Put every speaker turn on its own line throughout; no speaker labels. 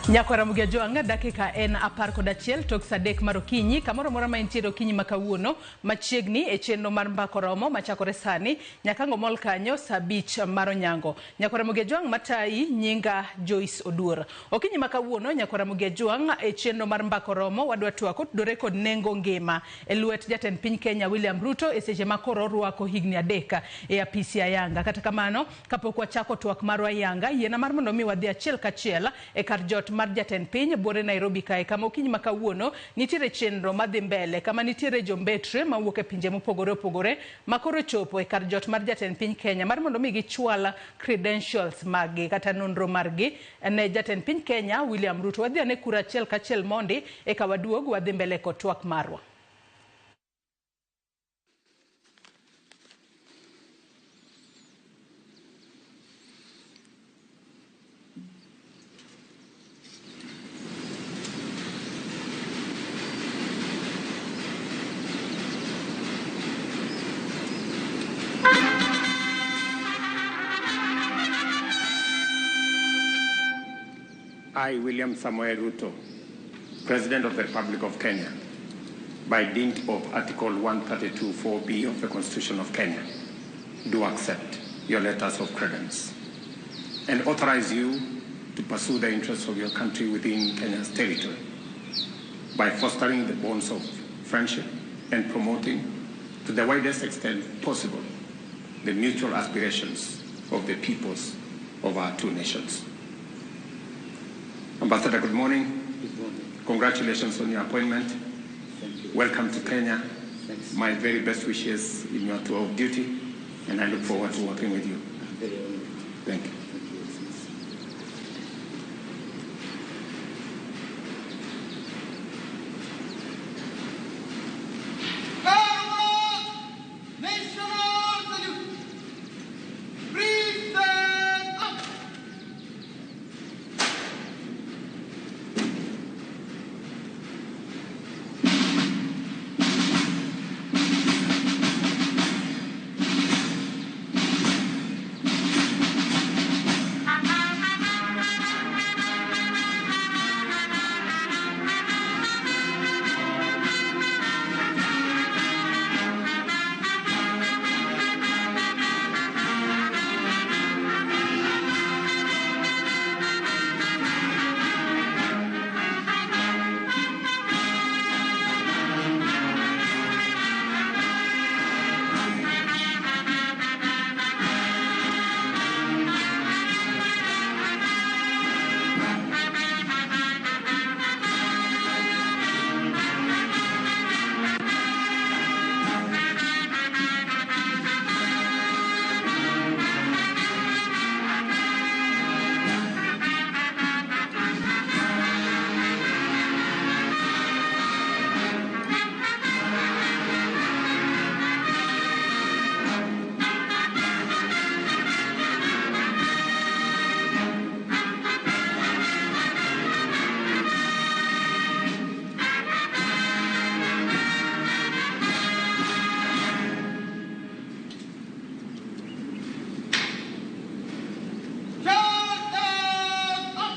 Nyakwara Mugia Jwang' dakika en 11 tok sa 3 mar okinyi kamoro amora ma intiere okinyi ma kawuono machiegni e chenro mar Mbaka Oromo machakore sani nyaka ang' omol kanyo sa 5 mar onyango. Nyakwara Mugia Jwang' matayi nyinga Joyce Oduor. Okinyi ma kawuono Nyakwara Mugia Jwang' e chenro mar Mbaka Oromo wadwa twak kotudore kod nengo ngima e lwet jatend piny Kenya William Ruto e seche ma koro orwako higni 3 e apisi ayanga. Kata kamano kapok wachako twak marwa ayanga, yiena mar mondo mi wadhi achiel kachiel e kar jot mar jatend piny buore Nairobi kae kama okinyi ma kawuono nitiere chenro madhi mbele kama nitiere jombetre mawuok e pinje mopogore opogore ma koro chopo e kar jot mar jatend piny Kenya mar mondo mi gichwal credentials maggi kata nonro margi ne jatend piny Kenya William Ruto. Wadhi ane kura achiel kachiel mondi eka waduog wadhi mbele kod twak marwa.
I, William Samoei Ruto, President of the Republic of Kenya, by dint of Article 132.4b of the Constitution of Kenya, do accept your letters of credence and authorize you to pursue the interests of your country within Kenya's territory by fostering the bonds of friendship and promoting, to the widest extent possible, the mutual aspirations of the peoples of our two nations. Ambassador, good morning.
Good morning.
Congratulations on your appointment.
Thank you.
Welcome to Kenya.
Thanks.
My very best wishes in your tour of duty, and I look forward to working with you.
I'm very honored.
Thank you.
Thank you, Excellency.
National salute! Please stand up! Stand up!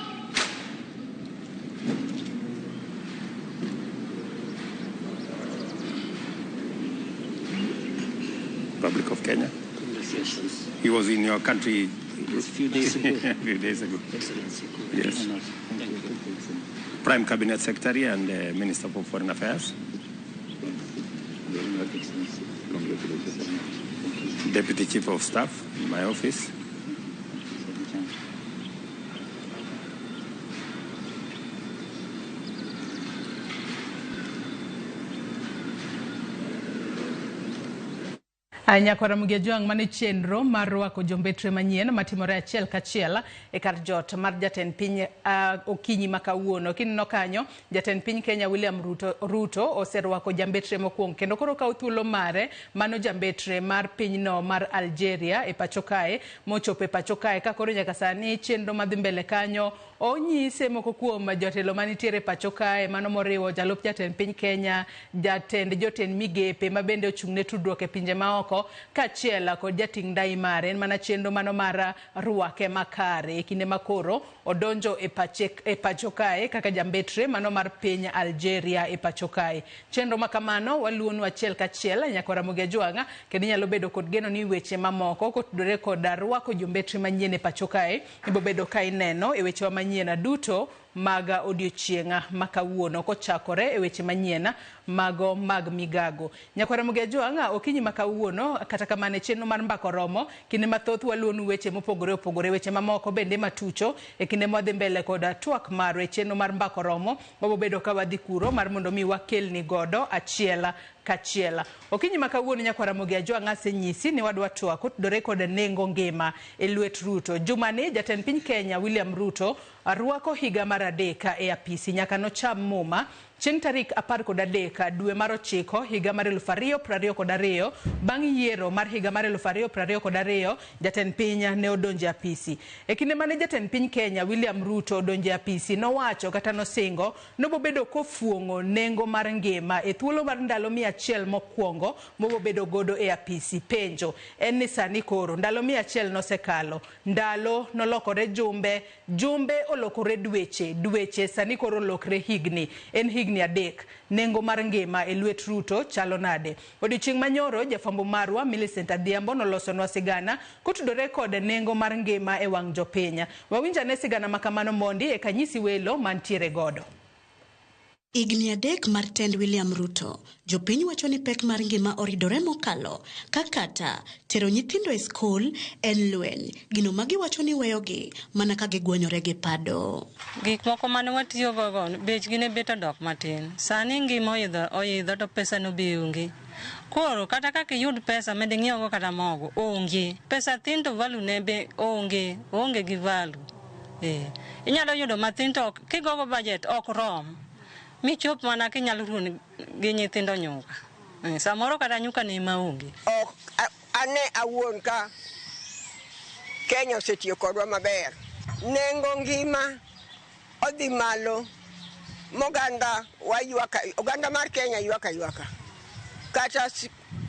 Republic of Kenya.
Congratulations.
He was in your country
A few days ago.
a few days ago.
Excellency.
Yes.
Honored. Thank you.
Prime Cabinet Secretary and Minister for Foreign Affairs,
Very honored, Excellency. Congratulations. Thank you.
Deputy Chief of Staff in my office,
Thank you.
Nyakwara Mugia Jwang' mane chenro mar rwako jombetre manyien matimore achiel kachiel e kar jot mar jatend piny okinyi ma kawuono. Kineno kanyo, jatend piny Kenya William Ruto oserwako jambetre mokwongo kendo koro okawo thuolo mare mano jambetre mar pinyno mar Algeria e pacho kae mochopo e pacho kae ka koro nyaka sani chenro madhi mbele kanyo Onyise moko kuom jotelo manitiere pacho kae, mano moriwo jalup jatend piny Kenya, jatend jotend migepe ma bende ochung' ne tudruok e pinje maoko, kaachiel kod jating' ndai mare. En mana chenro mano mar rwake makare e kinde makoro odonjo e pacho kae kaka jambetre mano mar piny Algeria e pacho kae. Chenro makamano waluonu achiel kachiel nyaka Ramogi Ajwang'a, kendo inyalo bedo kod geno ni weche mamoko kotudore kod rwako jombetre manyien e pacho kae ibobedo ka ineno e wechewa manyien duto mag odiochieng' ma kawuono kochakore e weche manyien mago mag migago. Nyakwa Ramogi Ajwang'a, okinyi ma kawuono kata kamano e chenro mar Mbaka Oromo, kinde mathoth waluonu weche mopogore opogore, weche mamoko bende matucho e kinde mwadhi mbele kod twak marwa e chenro mar Mbaka Oromo, wabobedo ka wadhi kuro mar mondo mi wakelni godo achiel kachiel. Okinyi ma kawuono Nyakwa Ramogi Ajwang'a asenyisi ni wadwa twak kotudore kod nengo ngima e lwet Ruto. Jumani jatend piny Kenya William Ruto rwako higa mar 3 e apisi nyaka nocham muma chieng' tarik 13 dwe mar 9 higa mar 2022. Bang' yiero mar higa mar 2022 jatend piny ne odonjo e apisi. E kinde mane jatend piny Kenya William Ruto odonjo e apisi, nowacho kata nosingo nobobedo kofuong'o nengo mar ngima e thuolo mar ndalo 100 mokwongo mobobedo godo e apisi. Penjo en ni sani koro ndalo 100 nosekalo, ndalo nolokore jumbe, jumbe olokore dweche, dweche sani koro olokre higni, en higni 3. Nengo mar ngima e lwet Ruto chalo nade? Odiochieng' manyoro jafwambo marwa Millicent Adhiambo nolosonwa sigana kotudore kod nengo mar ngima e wang' jopiny. Wawinj ane sigana makamano mondi eka nyisi welo mantiere godo.
Higni 3 mar tend William Ruto, jopiny wacho ni pek mar ngima oridore mokalo, ka kata tero nyithindo e skul en lweny, gino ma giwacho ni weyogi mana ka gigwonyore gi pado.
Gik moko mane watiyogo go bechgi ne bet odok matin. Sani ngima oidho to pesa no be onge. Koro kata kaka iyud pesa ma ding'iewgo kata mogo onge. Pesa thin to value ne be onge, onge gi value. Inyalo yudo mathin to kigogo budget ok rom. Michop mana kinyalo ruon gi nyithindo nyuka. Samoro kata nyuka ne ema onge.
Ok ane awuon ka Kenya osetiyo kodwa maber. Nengo ngima odhi malo moganda waywaka, oganda mar Kenya ywaka ywaka. Kata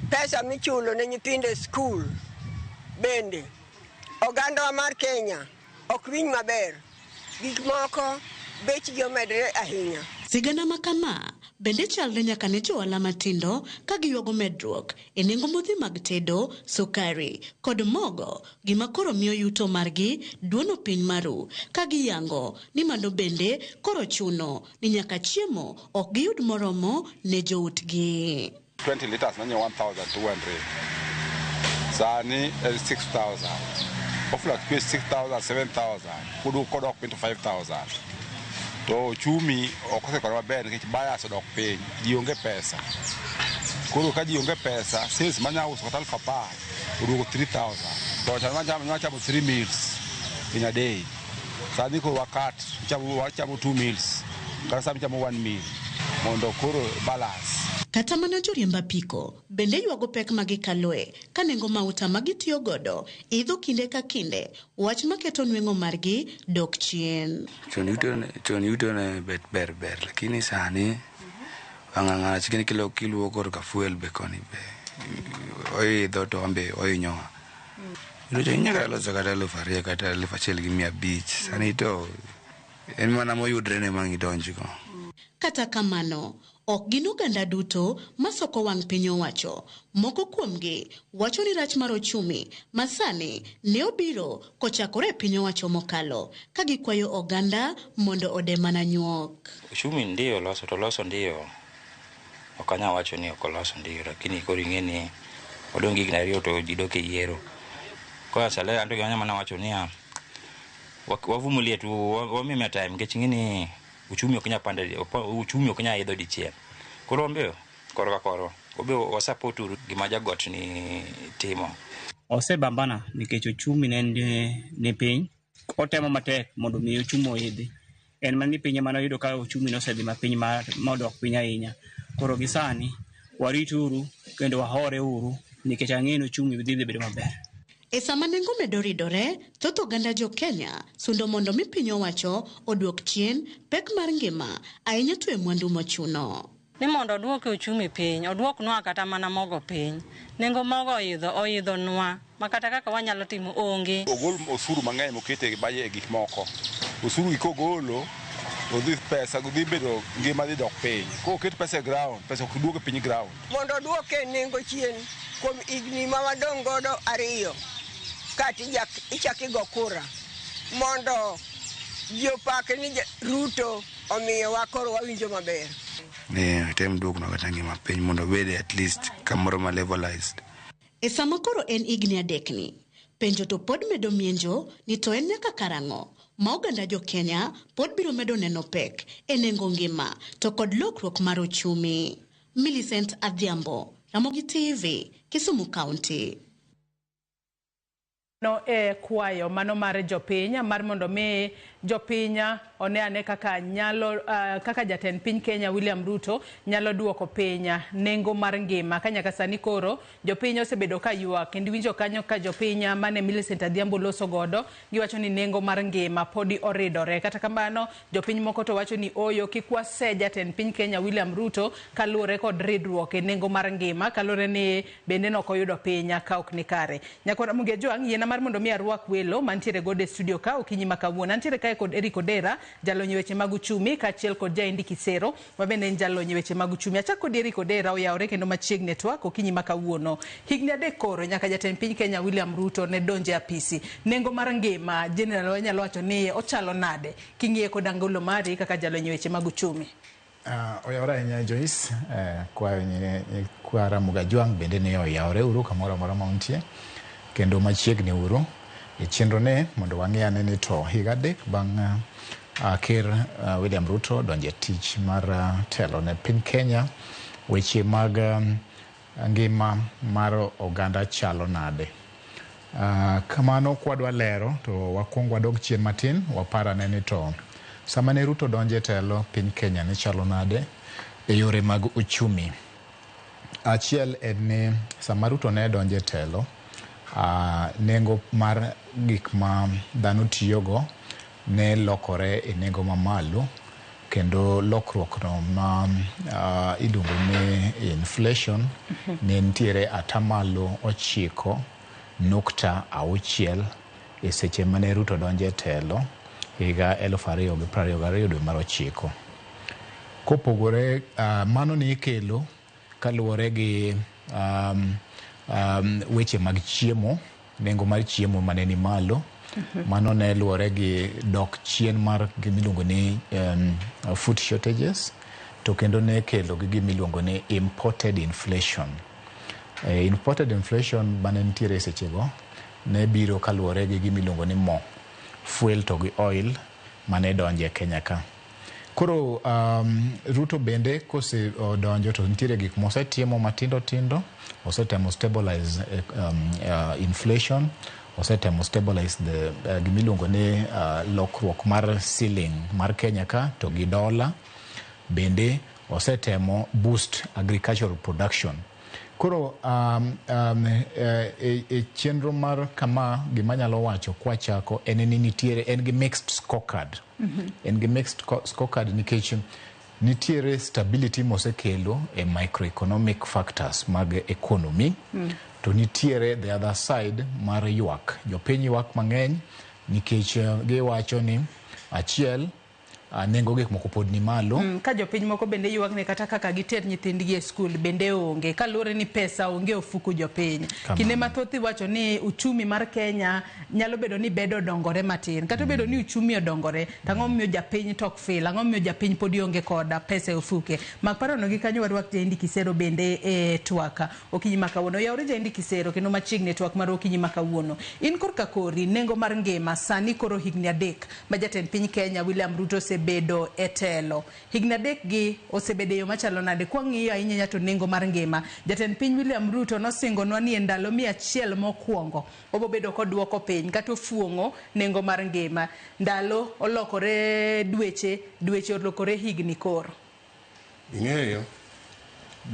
pesa michulo ne nyithindo e skul bende oganda mar Kenya ok winj maber. Gik moko bechgi omedore ahinya.
Sigana ma kama bende chalre nyaka ne johala matindo ka giywago medruok e nengo modhi mag tedo, sukari kod mogo, gima koro miyo yuto margi duono piny maru, ka giyango ni mano bende koro chuno ni nyaka chiemo ok giyud moromo ne joutgi.
20 liters nanye 1200, sani en 6000, ofluctuate 6000 7000 kodok piny to 5000. To ochumi ok osekore maber nikech buyers odok piny, ji onge pesa. Koro ka ji onge pesa, sales manya uso kata 10,000 oduogo 3000. To chon wachamo 3 meals in a day. Sani koro wakat, wachamo 2 meals, kata sama ichamo 1 meal mondo koro balance.
Kata mana joriemb apiko bende ywago pek ma gikaloe ka nengo mauta ma gitiyo godo idho kinde ka kinde, wach maketo nweng'o margi dok chien.
Chon yuto ne bet ber ber, lakini sani wang'ang'ana chikni kiluwo korka fuel be koni be oidho to wan be ohinyowa. Yuto chon inyalo loso kata 2,000 kata 1,500, sani to en mana moyudre ne ma gidonjgo.
Kata kamano, ok gin oganda duto masoko wang' piny owacho. Moko kuomgi wacho ni rach mar ochumi masani ne obiro kochakore e piny owacho mokalo, ka gikwayo oganda mondo ode mana nyuok.
Uchumi ndio loso to loso ndio, ok anyal wacho ni ok oloso ndio, lakini koro ing'e ni odong' higni 2 to ji dok e yiero. Koro sale anto gima anyalo mana wacho niya, wavumilie tu, wamiye time nikech ing'e ni uchumi ok nyal pando, uchumi ok nyal idho dichiel. Koro wan be korwa ka korwa, wabe wasupport uru gima jagot ni timo.
Osebambana nikech ochumi ne ni piny, otemo matek mondo mi ochumi oidhi. En mana ni piny ema noyudo ka ochumi nosedhi mapiny modok piny ahinya. Koro gi sani warituru kendo wahore uru nikech ang'e ni ochumi dhi bedo maber.
E sama nengo medo ridore, thoth oganda jo Kenya sundo mondo mi piny owacho oduok chien pek mar ngima, ahinya to e mwandu mochuno.
Ni mondo oduok uchumi piny, oduoknwa kata mana mogo piny. Nengo mogo oidho, oidhonwa ma kata kaka wanyalo timo onge.
Ogol osuru mang'eny mokete e gik moko. Osuru gi kogolo, to dhi pesa dhi bedo ngima dhi dok piny. Koket pesa e ground, pesa ok duog e piny ground.
Mondo oduoke nengo chien kuom higni ma wadong' godo 2 kata ichak igo kura mondo ji opak ni Ruto omiyowa koro wawinjo maber.
Ne tem duoknwa kata ngima piny mondo obed at least kamoro ma levelized.
E sama koro en higni 3 ni, penjo to pod medo mienjo ni to en nyaka karang'o ma oganda jo Kenya pod biro medo neno pek e nengo ngima to kod lokruok mar uchumi. Millicent Adhiambo, Ramogi TV, Kisumu County.
No e kwayo mano mar jopiny mar mondo mi jopiny one ane kaka nyalo kaka jatend piny Kenya William Ruto nyalo duoko piny nengo mar ngima ka nyaka sani koro jopiny osebedo ka ywak kendo winjo kanyo ka jopiny mane Millicent Adhiambo loso godo giwacho ni nengo mar ngima podi oridore. Kata kamano jopiny moko to wacho ni oyo kik wase jatend piny Kenya William Ruto kaluwore kod ridruok e nengo mar ngima kaluwore ni bende nok oyudo piny ka ok ni kare. Nyakwara Muge Jwang' yiena mar mondo mi arwak welo mantiere godo e studio ka okinyi ma kawuono. Antiere kae kod Eric Odera, jalony e weche mag uchumi, kaachiel kod Jaindi Kisero ma bende en jalony e weche mag uchumi. Achak kod Eric Odera, oyawore kendo machiegni e twak okinyi ma kawuono. Higni 3 koro nyaka jatend piny Kenya William Ruto ne donje apisi. Nengo mar ngima general wanyalo wacho ni ochalo nade king'iye kod angolo mari kaka jalony e weche mag uchumi?
Oyawore ahinya Joyce, kwa Ramogi Jwang' bende ne oyawore uru kamoro amora ma untie kendo machiegni uru e chenro ne mondo wang'e ane ni to higa 3 bang' Ker William Ruto donjo e tich mar telo ne piny Kenya, weche mag ngima mar oganda chalo nade? Kamano kwadwa lero to wakwong wadog chien matin wapar ane ni to sama ne Ruto donjo e telo piny Kenya ne chalo nade e yore mag uchumi. Achiel en ni sama Ruto ne donjo e telo, nengo mar gik ma dhano tiyogo ne lokore e nengo mamalo kendo lokruok no ma iluongo ni inflation ne nitiere atamalo 9.6 e seche mane Ruto donjo e telo higa 2022 dwe mar 9. Kopogore mano ni ikelo kaluwore gi weche mag chiemo, nengo mar chiemo mane ni malo. Mano ne luwore gi dok chien mar gimiluongo ni food shortages, to kendo ne kelo gi gimiluongo ni imported inflation. Imported inflation mane nitiere sechego ne biro kaluwore gi gimiluongo ni mo, fuel to gi oil mane donje Kenya ka. Koro Ruto bende kose donjo to nitiere gik mosetimo matindo tindo, osetemo stabilize inflation, osetemo stabilize the gimiluongo ni lokruok mar ceiling mar Kenya ka to gi dola, bende osetemo boost agricultural production. Koro e chenro mar kama gima anyalo wacho kwachako en ni nitiere en gi mixed scorecard. En gi mixed scorecard nikech nitiere stability mosekelo e microeconomic factors mag economy. To nitiere the other side mar ywak. Jopiny ywak mang'eny nikech giwacho ni achiel nengo gik moko pod ni malo.
Ka jopiny moko bende ywak ni kata kaka giter nyithindgi e skul bende onge, kaluwore ni pesa onge ofuku jopiny. Kinde mathoth iwacho ni uchumi mar Kenya nyalo bedo ni bedo dongore matin. Kata obedo ni uchumi odongore, to ang'o momiyo japiny tok fil? Ang'o momiyo japiny pod onge koda pesa e ofuke? Mak parono gi kanyo warwak Jaindi Kisero bende e twak okinyi ma kawuono. Oyawore Jaindi Kisero kendo machiegni e twak mar okinyi ma kawuono. In korka kori nengo mar ngima sani koro higni 3 ma jatend piny Kenya William Ruto osebedo e telo. Higni 3 gi osebedo e yo machalo nade? Kwang'iyo ahinya to nengo mar ngima. Jatend piny William Ruto nosingonwa ni e ndalo 100 mokwongo obobedo koduoko piny kata ofuong'o nengo mar ngima. Ndalo olokore dweche, dweche olokore higni koro.
Ing'eyo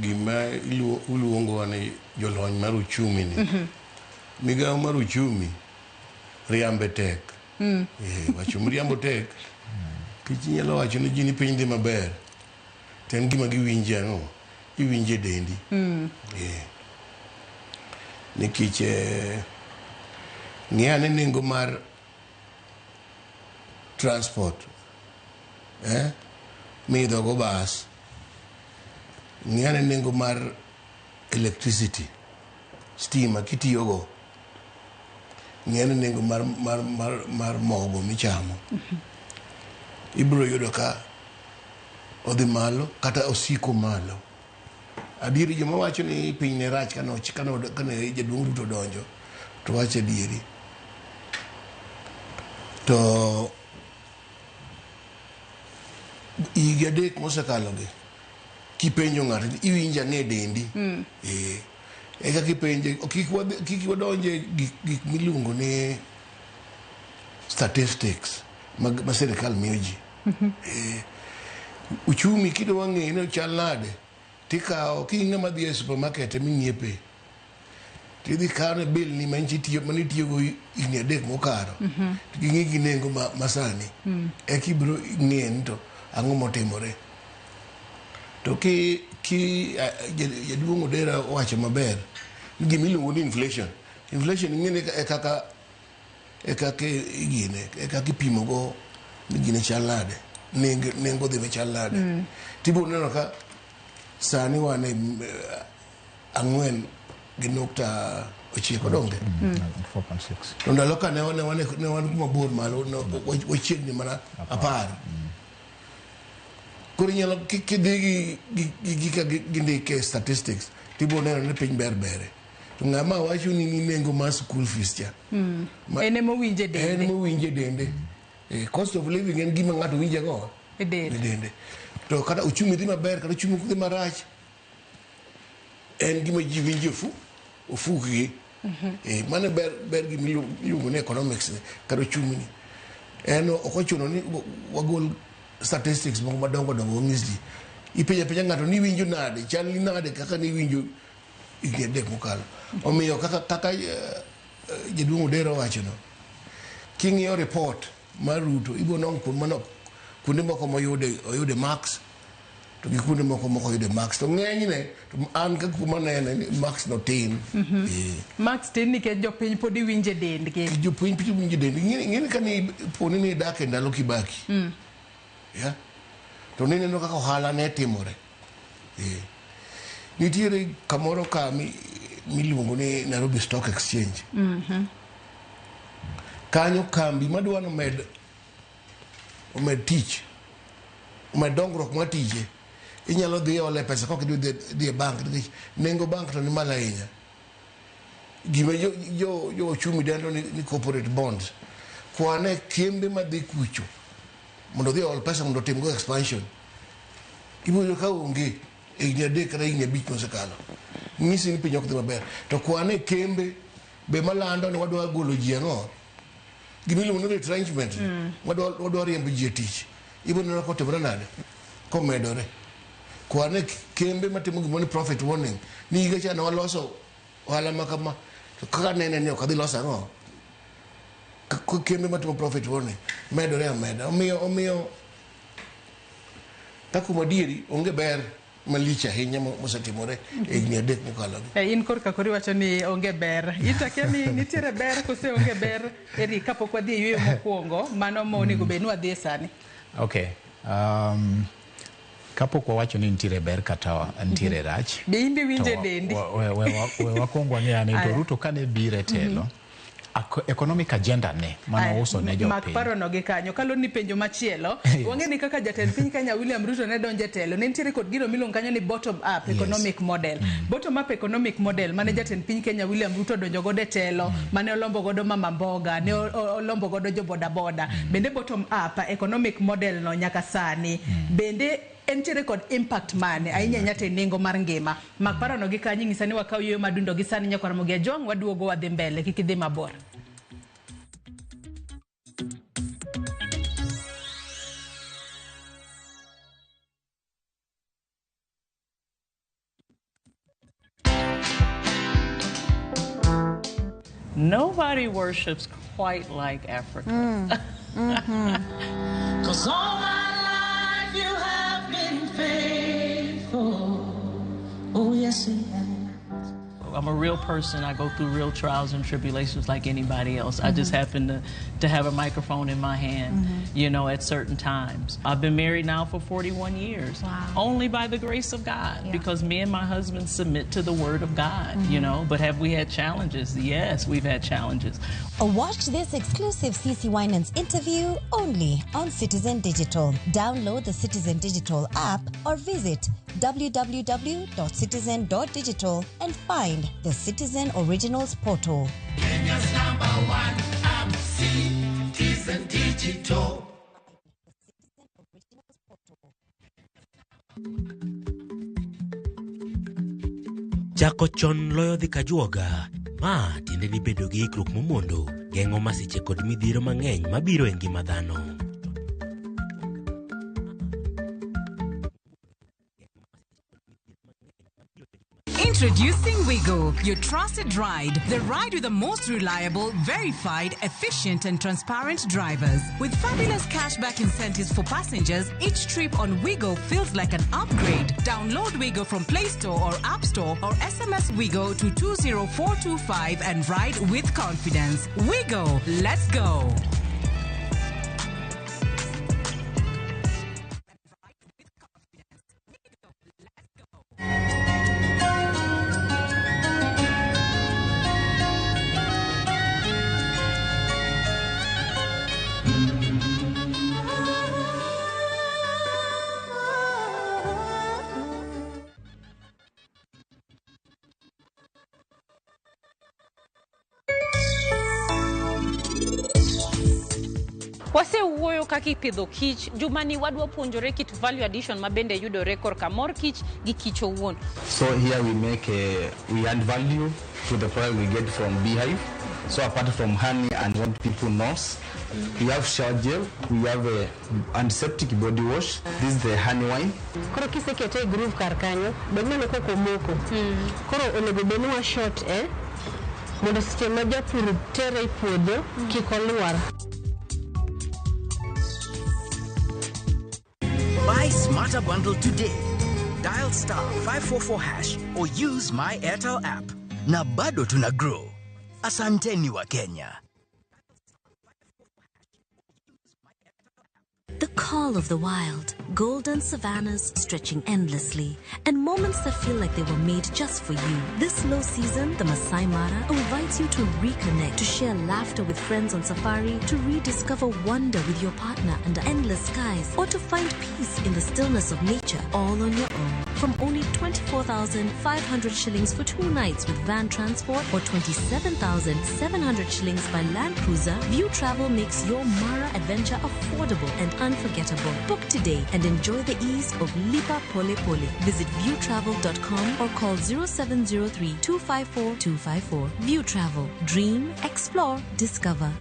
gima uluongowa ni jolony mar uchumi ni. Migawo mar uchumi riambe tek. Wacho miriambo tek. Kech inyalo wacho ne ji ni piny dhi maber. To en gima giwinje ang'o? Iwinje dendi. Nikech ng'i ane nengo mar transport miidho go bas. Ng'i ane nengo mar electricity, stima kitiyogo. Ng'i ane nengo mar mogo michamo. Ibiro yudo ka odhi malo kata osiko malo. Adieri joma wacho ni piny ne rach kane jaduong' Ruto donjo to wacho adieri. To higa 3 mosekalo gi kipenjo ng'ato iwinjo ang'e dendi. Eka kipenje kik wadonje gik miluongo ni statistics ma sirikal miyo ji. Uchumi kidwa ng'eyo ni chal nade tikawo ki ng'ama dhi e supermarket ming'iepe tidhi kawo bill ni manitiyogo higni 3 mokalo to ging'i gi nengo masani eka ibiro ng'eyo ni to ang'o motimore. To ki jaduong' Odera owacho maber ni gima iluongo ni inflation ing'e ni e kaka igine e kaka ipimogo ni gine chal nade, nengo dhi machal nade. Tibiro neno ka sani wan e 4.9 donge.
4.6.
To ndalo ka ne wan kuma bor malo, wachiegni mana 10. Koro inyalo kidhi gi gika gindike statistics tibiro neno ni piny ber bere. To ng'ama wacho ni nengo mar school fees cha.
En ema owinje dende.
En ema owinje dende. Cost of living en gima ng'ato winje go
e dende.
To kata uchumi dhi maber kata uchumi dhi marach en gima ji winjo ofukgi. Mano ber gima iluongo ni economics kata uchumi ni. En ok ochuno ni wagol statistics moko madongo dongo wanyis ji. Ipenjo apenja ng'ato ni iwinjo nade, chal ni nade kaka ni iwinjo higni 3 mokalo. Omiyo kaka jaduong' Odera owachono, king'iyo report mar Ruto ibiro nwang'o kuonde moko moyude marks to gi kuonde moko mok oyude marks. To ng'enyne to an ka kuma anene ni marks no tin.
Marks tin nikech jopiny pod iwinje dendgi.
Jopiny pod iwinje dendgi. Ing'e ni kane poni ni idak e ndalo Kibaki. To nineno kaka ohala ne timore. Nitiere kamoro ka miluongo ni Nairobi Stock Exchange. Kanyo kambi madwa ni omed tich, omed dongruok mar tije, inyalo dhi ole pesa kok idhi dhi e bank nikech nengo bank to ni malo ahinya. Gima jo ochumi dendo ni corporate bonds. Kwane kembe madhi kucho mondo odhi ol pesa mondo otimgo expansion. Ibiro yudo ka onge e higni 3 kata higni 5 mosekalo. Nyisi ni piny ok dhi maber. To kwane kembe be malando ni wadwa golo ji ang'o? Gima iluongo ni retrenchment. Wadwa riembo ji e tich. Ibiro neno kotimore nade? Komedore. Kwane kembe matimo gimoro ni profit warning. Ni higa cha ne waloso ohala ma kama. To kaka nene ni ok adhi loso ang'o? Kembe matimo profit warning medore ameda. Omiyo ka kuom adieri onge ber malich ahinya mosetimore e higni 3 mokalo.
In korka kori wacho ni onge ber. Itakia ni nitiere ber kose onge ber eri kapok wadhi e yueyo mokwongo mano ma onego bed ni wadhi e sani.
Okay. Kapok wawacho ni nitiere ber kata nitiere rach.
Be in be winje dendi.
We wakwong wang'e ane to Ruto kane biro e telo economic agenda ne mano uso ne jopiny.
Mak parono gi kanyo. Kaluwore ni penjo machielo, wang'e ni kaka jatend piny Kenya William Ruto ne donjo e telo, ne nitiere kod gino miluongo kanyo ni bottom up economic model. Bottom up economic model mane jatend piny Kenya William Ruto donjo godo e telo, mane olombo godo mama mboga, ne olombo godo jo boda boda. Bende bottom up economic model no nyaka sani. Bende entiere kod impact mane ahinya ahinya te nengo mar ngima. Mak parono gi kanyo nyisa ni wakaw yueyo madundo gi sani nyakwar Ramogi Ajwang' waduogo wadhi mbele kik idhi mabor.
Nobody worships quite like Africa.
Cause all my life you have been faithful. Oh, yes, he has.
I'm a real person. I go through real trials and tribulations like anybody else. I just happen to have a microphone in my hand, you know, at certain times. I've been married now for 41 years.
Wow.
Only by the grace of God, because me and my husband submit to the word of God, you know. But have we had challenges? Yes, we've had challenges.
Watch this exclusive CC Winans interview only on Citizen Digital. Download the Citizen Digital app or visit www.citizen.digital and find the Citizen Originals portal.
Kenya's number one app, Citizen Digital.
Chako chon loyo dhi kajuoga. Ma tiende ni bedo gi ikruok momondo geng'o masiche kod midhiero mang'eny mabiro e ngima dhano.
Introducing Wigo, your trusted ride. The ride with the most reliable, verified, efficient, and transparent drivers. With fabulous cashback incentives for passengers, each trip on Wigo feels like an upgrade. Download Wigo from Play Store or App Store or SMS Wigo to 20425 and ride with confidence. Wigo, let's go.
Wasewuoyo kaka ipidho kich. Jumani wadwa puonjore kit value addition ma bende yudore korka mor kich gi kich owuon.
So here we make a, we add value to the product we get from beehive. So apart from honey and what people knows, we have shower gel, we have a antiseptic body wash. This is the honey wine.
Koro kisekete e groove kar kanyo, be ineno kaka omoko. Koro onego bed ni wa short e mondo seche ma japur tere e puodho kik olwar.
Buy Smarter Bundle today. Dial star 544 hash or use my Airtel app. Na bado tuna grow. Asanteni wa Kenya.
The call of the wild, golden savannas stretching endlessly, and moments that feel like they were made just for you. This low season, the Masai Mara invites you to reconnect, to share laughter with friends on safari, to rediscover wonder with your partner under endless skies, or to find peace in the stillness of nature all on your own. From only 24,500 shillings for 2 nights with van transport or 27,700 shillings by Land Cruiser, View Travel makes your Mara adventure affordable and unforgettable. Book today and enjoy the ease of Lipa Pole Pole. Visit viewtravel.com or call 0703 254 254. View Travel. Dream, explore, discover.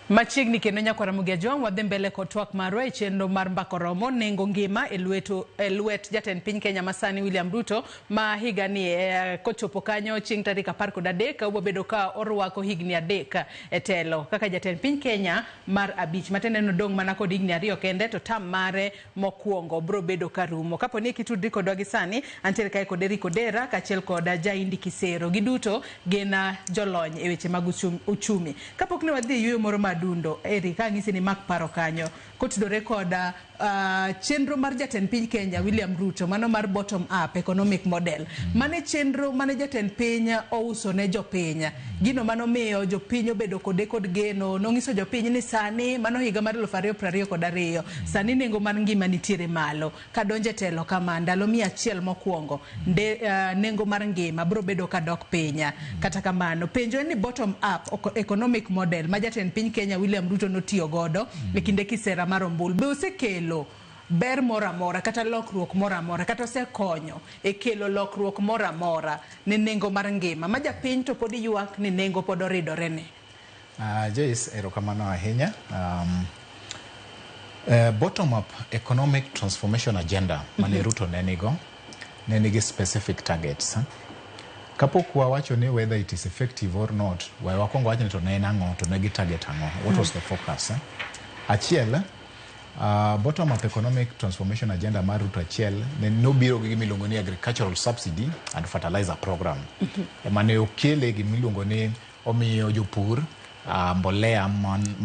Machiegni kendo nyakwara Mugia Jwang' wadhi mbele kod twak marwa e chenro mar Mbaka Oromo nengo ngima e lwet jatend piny Kenya masani William Ruto ma higani kochopo kanyo chieng' tarik 13 obiro bedo ka orwako higni 3 e telo kaka jatend piny Kenya mar 5 matiende ni odong' mana kod higni 2 kende to tam mare mokwongo biro bedo ka rumo. Kapo ni kitudri kodwa gi sani antiere kae kod Eric Odera kaachiel kod Jaindi Kisero, giduto gin jolony e weche mag uchumi. Kapok ne wadhi e yueyo moro madundo, Eric, ang'isi ni mak paro kanyo kotudore kod chenro mar jatend piny Kenya William Ruto, mano mar bottom up economic model. Mane chenro mane jatend piny ouso ne jopiny, gino manomiyo jopiny obedo kode kod geno. Nong'iso jopiny ni sani mano higa mar 2022 sani nengo mar ngima nitiere malo, kadonje telo kama ndalo 100 mokwongo nengo mar ngima biro bedo kadok piny. Kata kamano penjo en ni bottom up economic model ma jatend piny Kenya William Ruto notiyo godo e kinde kisera mar ombulu be osekelo ber moro amora kata lokruok moro amora kata osekonyo e kelo lokruok moro amora ne nengo mar ngima ma japiny to pod ywak ni nengo pod oridore ne?
Joyce, erokamano ahinya. Bottom up economic transformation agenda mane Ruto ne nigo ne nigi specific targets. Kapok wawacho ni whether it is effective or not, we wakwongo wach ni to ne en ang'o, to ne gi target ang'o, what was the focus? Achiel, bottom up economic transformation agenda mar Ruto achiel ne nobiro gi gimiluongo ni agricultural subsidy and fertilizer program. Ema ne okele gimiluongo ni omiyo jopur mbolea man,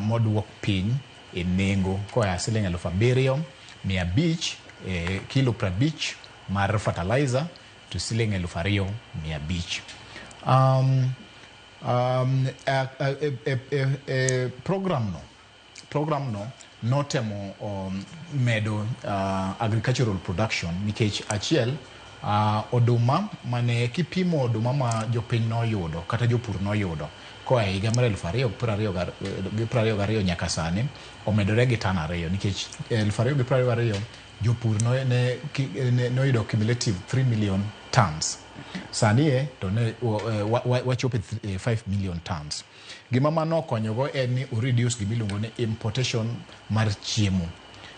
moduok piny e nengo koa siling 7,500 e kilo 50 mar fertilizer to siling 2,500. E program no notemo medo agricultural production nikech achiel, oduma mane kipimo oduma ma jopiny noyudo kata jopur noyudo koa e higa mar 2022 nyaka sani omedore gi tan 2, nikech 2022 jopur no, ne, ki, ne, noyudo cumulative 3 million tons, sani e to ne wachopo e 5 million tons. Gima mano okonyogo en ni o reduce gimiluongo ni importation mar chiemo.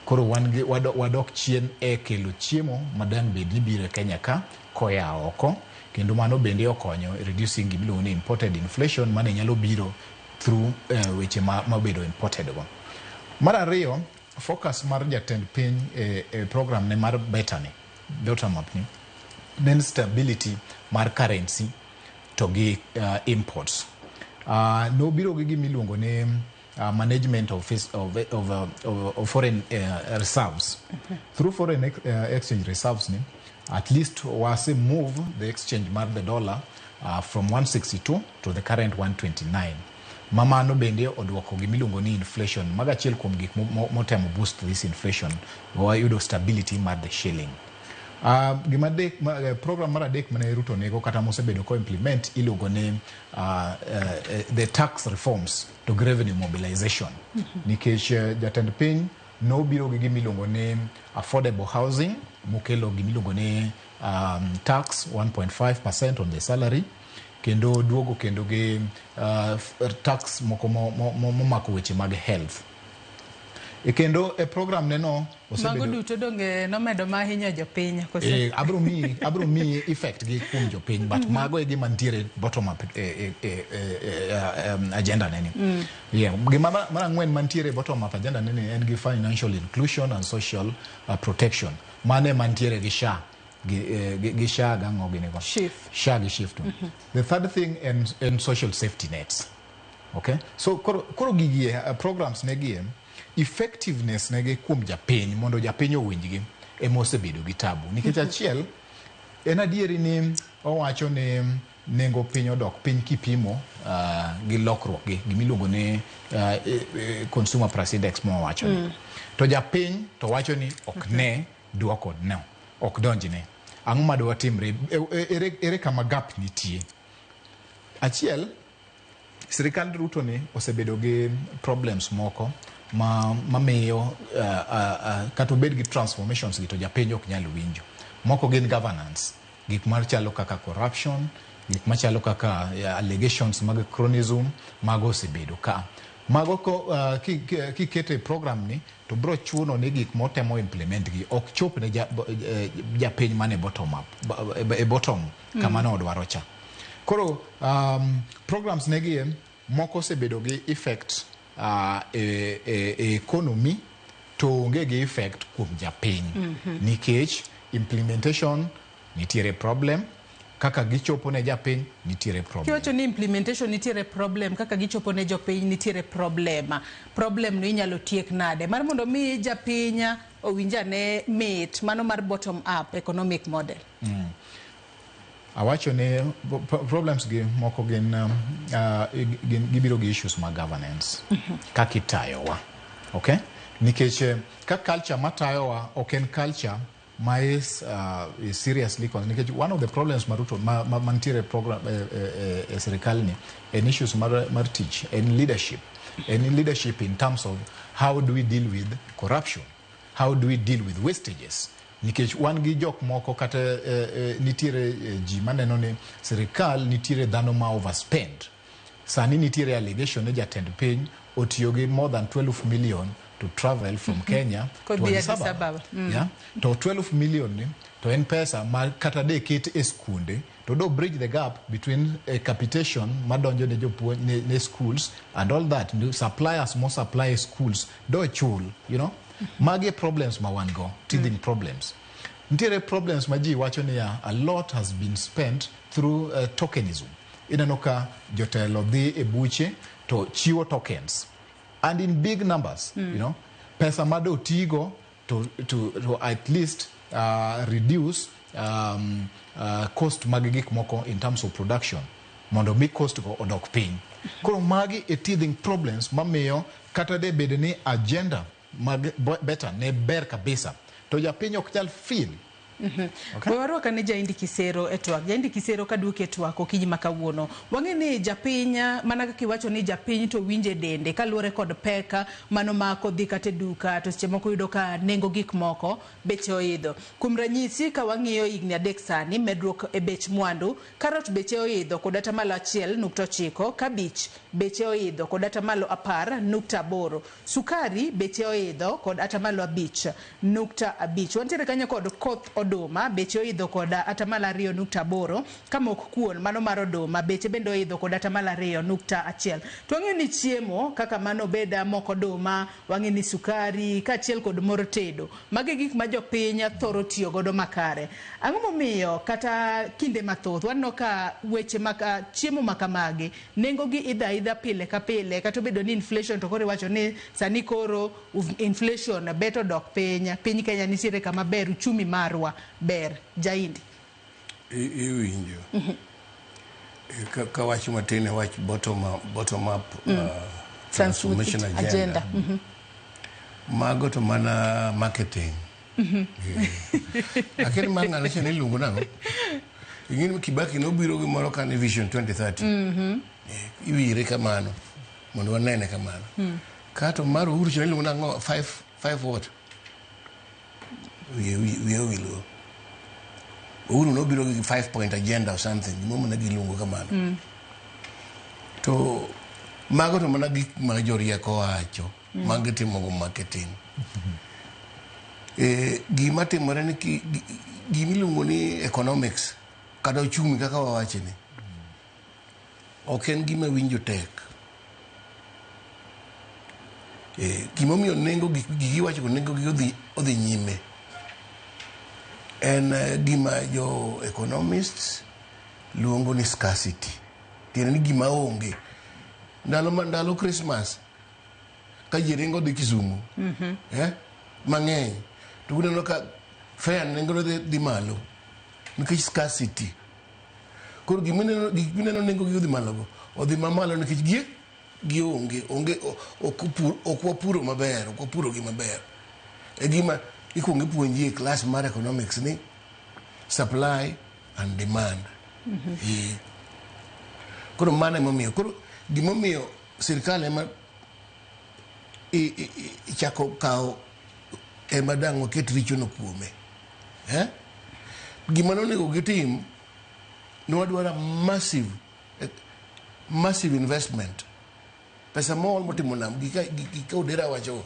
Koro wan gi wadok chien e kelo chiemo madang' bed ni biro e Kenya ka koya oko, kendo mano bende okonyo e reducing gimiluongo ni imported inflation mane nyalo biro through weche mabedo imported go. Mar ariyo, focus mar jatend piny e program ne mar beta ni, bottom up ni, ne en stability mar currency to gi imports. Nobiro gi gimiluongo ni management of foreign reserves. Through foreign exchange reserves ni, at least wase move the exchange mar the dollar from 162 to the current 129. Mamano bende oduoko gimiluongo ni inflation. Mago achiel kuom gik motemo boost this inflation. Wayudo stability mar the shilling. Gima adek, program mar adek mane Ruto nego kata mosebedo ko implement iluongo ni the tax reforms to revenue mobilization. Nikech jatend piny nobiro gi gimiluongo ni affordable housing, mokelo gimiluongo ni tax 1.5% on the salary, kendo duogo kendo gi tax moko momako weche mag health. E kendo e program ne no
Mago duto donge nomedo ma ahinya jopiny koso?
Abro miyi effect gi kuom jopiny, but mago e gima nitiere bottom up agenda neni. Yeah, gima mar ang'wen mantiere bottom up agenda neni en gi financial inclusion and social protection. Mane mantiere gi SHA gi SHA gang'o gini go?
SHIF.
SHA gi SHIF to. The third thing en social safety nets. Okay? So koro gigi programs ne gi effectiveness negi kuom japiny mondo japiny owinjgi ema osebedo gi tabu nikech achiel en adieri ni owacho ni nengo piny odok piny kipimo gi lokruok gi gimiluongo ni consumer price index mowacho ni to japiny to wacho ni ok ne duoko no ok donjne. Ang'o madwa timre? Ere kama gap nitie? Achiel, sirikand Ruto ni osebedo gi problems moko ma mamiyo kata obed gi transformations gi to japiny ok nyal winjo. Moko gin governance, gik machalo kaka corruption, gik machalo kaka allegations mag cronyism. Mago osebedo ka mago ko kiketo e program ni to bro chuno ni gik motemo implement gi ok chop ne japiny mane bottom up e bottom kama ne odwaro cha. Koro programs negi moko osebedo gi effect e economy to onge gi effect kuom japiny nikech implementation nitiere problem, kaka gichopo ne japiny nitiere problem.
Kiwacho ni implementation nitiere problem, kaka gichopo ne jopiny nitiere problem, problem no inyalo tiek nade mar mondo mi japiny owinj ane mit mano mar bottom up economic model?
Awacho ni problems gi moko gin gibiro gi issues mag governance, kaka itayowa, okay? Nikech ka culture matayowa ok en culture ma is seriously, nikech one of the problems ma Ruto mantiere program e sirikal ni en issues mar tich en leadership, en leadership in terms of how do we deal with corruption, how do we deal with wastages, nikech wan gi jok moko kata nitiere ji maneno ni sirikal nitiere dhano ma overspend. Sani nitiere allegation ni jatend piny otiyo gi more than 12 million to travel from Kenya to
Kodhi
Addis
Addis
Ababa.
Ababa.
Yeah? To 12 million ni to en pesa ma kata de ket e skunde to do bridge the gap between capitation madonjo ne jopuonj ne schools and all that suppliers mo supply schools do chul, you know. Magi e problems ma wan go, teething problems. Nitiere problems ma ji wacho niya, a lot has been spent through tokenism. Ineno ka jotelo dhi e buche to chiwo tokens and in big numbers. You know, pesa ma do tigo to at least reduce cost mag gik moko in terms of production mondo mi cost go odok piny. Koro magi e teething problems mamiyo kata de bed ni agenda mag better ne ber kabisa to japiny ok nyal feel.
Okay. We warwak ane Jaindi Kisero e twak. Jaindi Kisero kaduoki e twak okinyi ma kawuono. Wang'e ni japiny, mana kaka iwacho ni japiny to winje dende kaluwore kod peka mano ma kodhi kata e duka to seche moko yudo ka nengo gik moko beche oidho. Kuom ranyisi ka wang'iyo higni 3 sani medruok e bech mwandu, karot beche oidho kod 1.9%, kabich beche oidho kod 10.8%, sukari beche oidho kod 5.5%. Wantiere kanyo kod koth oduma beche oidho kod 2.8%, ka mok kuon mano mar oduma beche bende oidho kod 2.1%. To wang'eyo ni chiemo kaka mano beda mok oduma, wang'eyo ni sukari kaachiel kod mor tedo, magi gik ma jopiny thoro tiyo godo makare. Ang'o momiyo kata kinde mathoth waneno ka weche maka chiemo makamagi nengo gi idho aidha pile ka pile, kata obedo ni inflation to koro iwacho ni sani koro inflation bet odok piny, piny Kenya nitiere kama ber, uchumi marwa ber. Jaindi
Iwinjo ka wach matin e wach bottom up transformation agenda. Mago to mana marketing. Lakini mar ng'ano cha niluongo nang'o? Ing'e ni Kibaki nobiro gi moro kane Vision 2030. Iwire kamano mondo wanene kamano. Kato mar Uhuru cha niluongo nang'o? 5 what? Wiye owilgo. Uhuru nobiro gi 5-point agenda or something, gimomiyo ne giluongo kamano. To mago to mana gik ma jorieko wacho, ma gitimogo marketing. Gima timore ni gimiluongo ni economics kata uchumi kaka wawache ni ok en gima winjo tek. Gimomiyo nengo giwacho go nengo gi odhi nyime en gima jo economists luongo ni scarcity. Tiende ni gima onge. Ndalo Christmas ka ji ringo dhi Kisumu, mang'eny to uneno ka fare nengo dhi malo nikech scarcity. Koro gimineno nengo gi odhi malo go odhi mamalo nikech gi onge ok wapuro maber, ok wapuro gi maber. E gima ikuongo ipuonji e class mar economics ni supply and demand. Koro mano emomiyo koro gimomiyo sirikal ema ichako kawo ema dang' waket richono kuome. Gima nonego gitim ne wadwaro massive investment. Pesa mool motimo nam gi ka Odera wacho.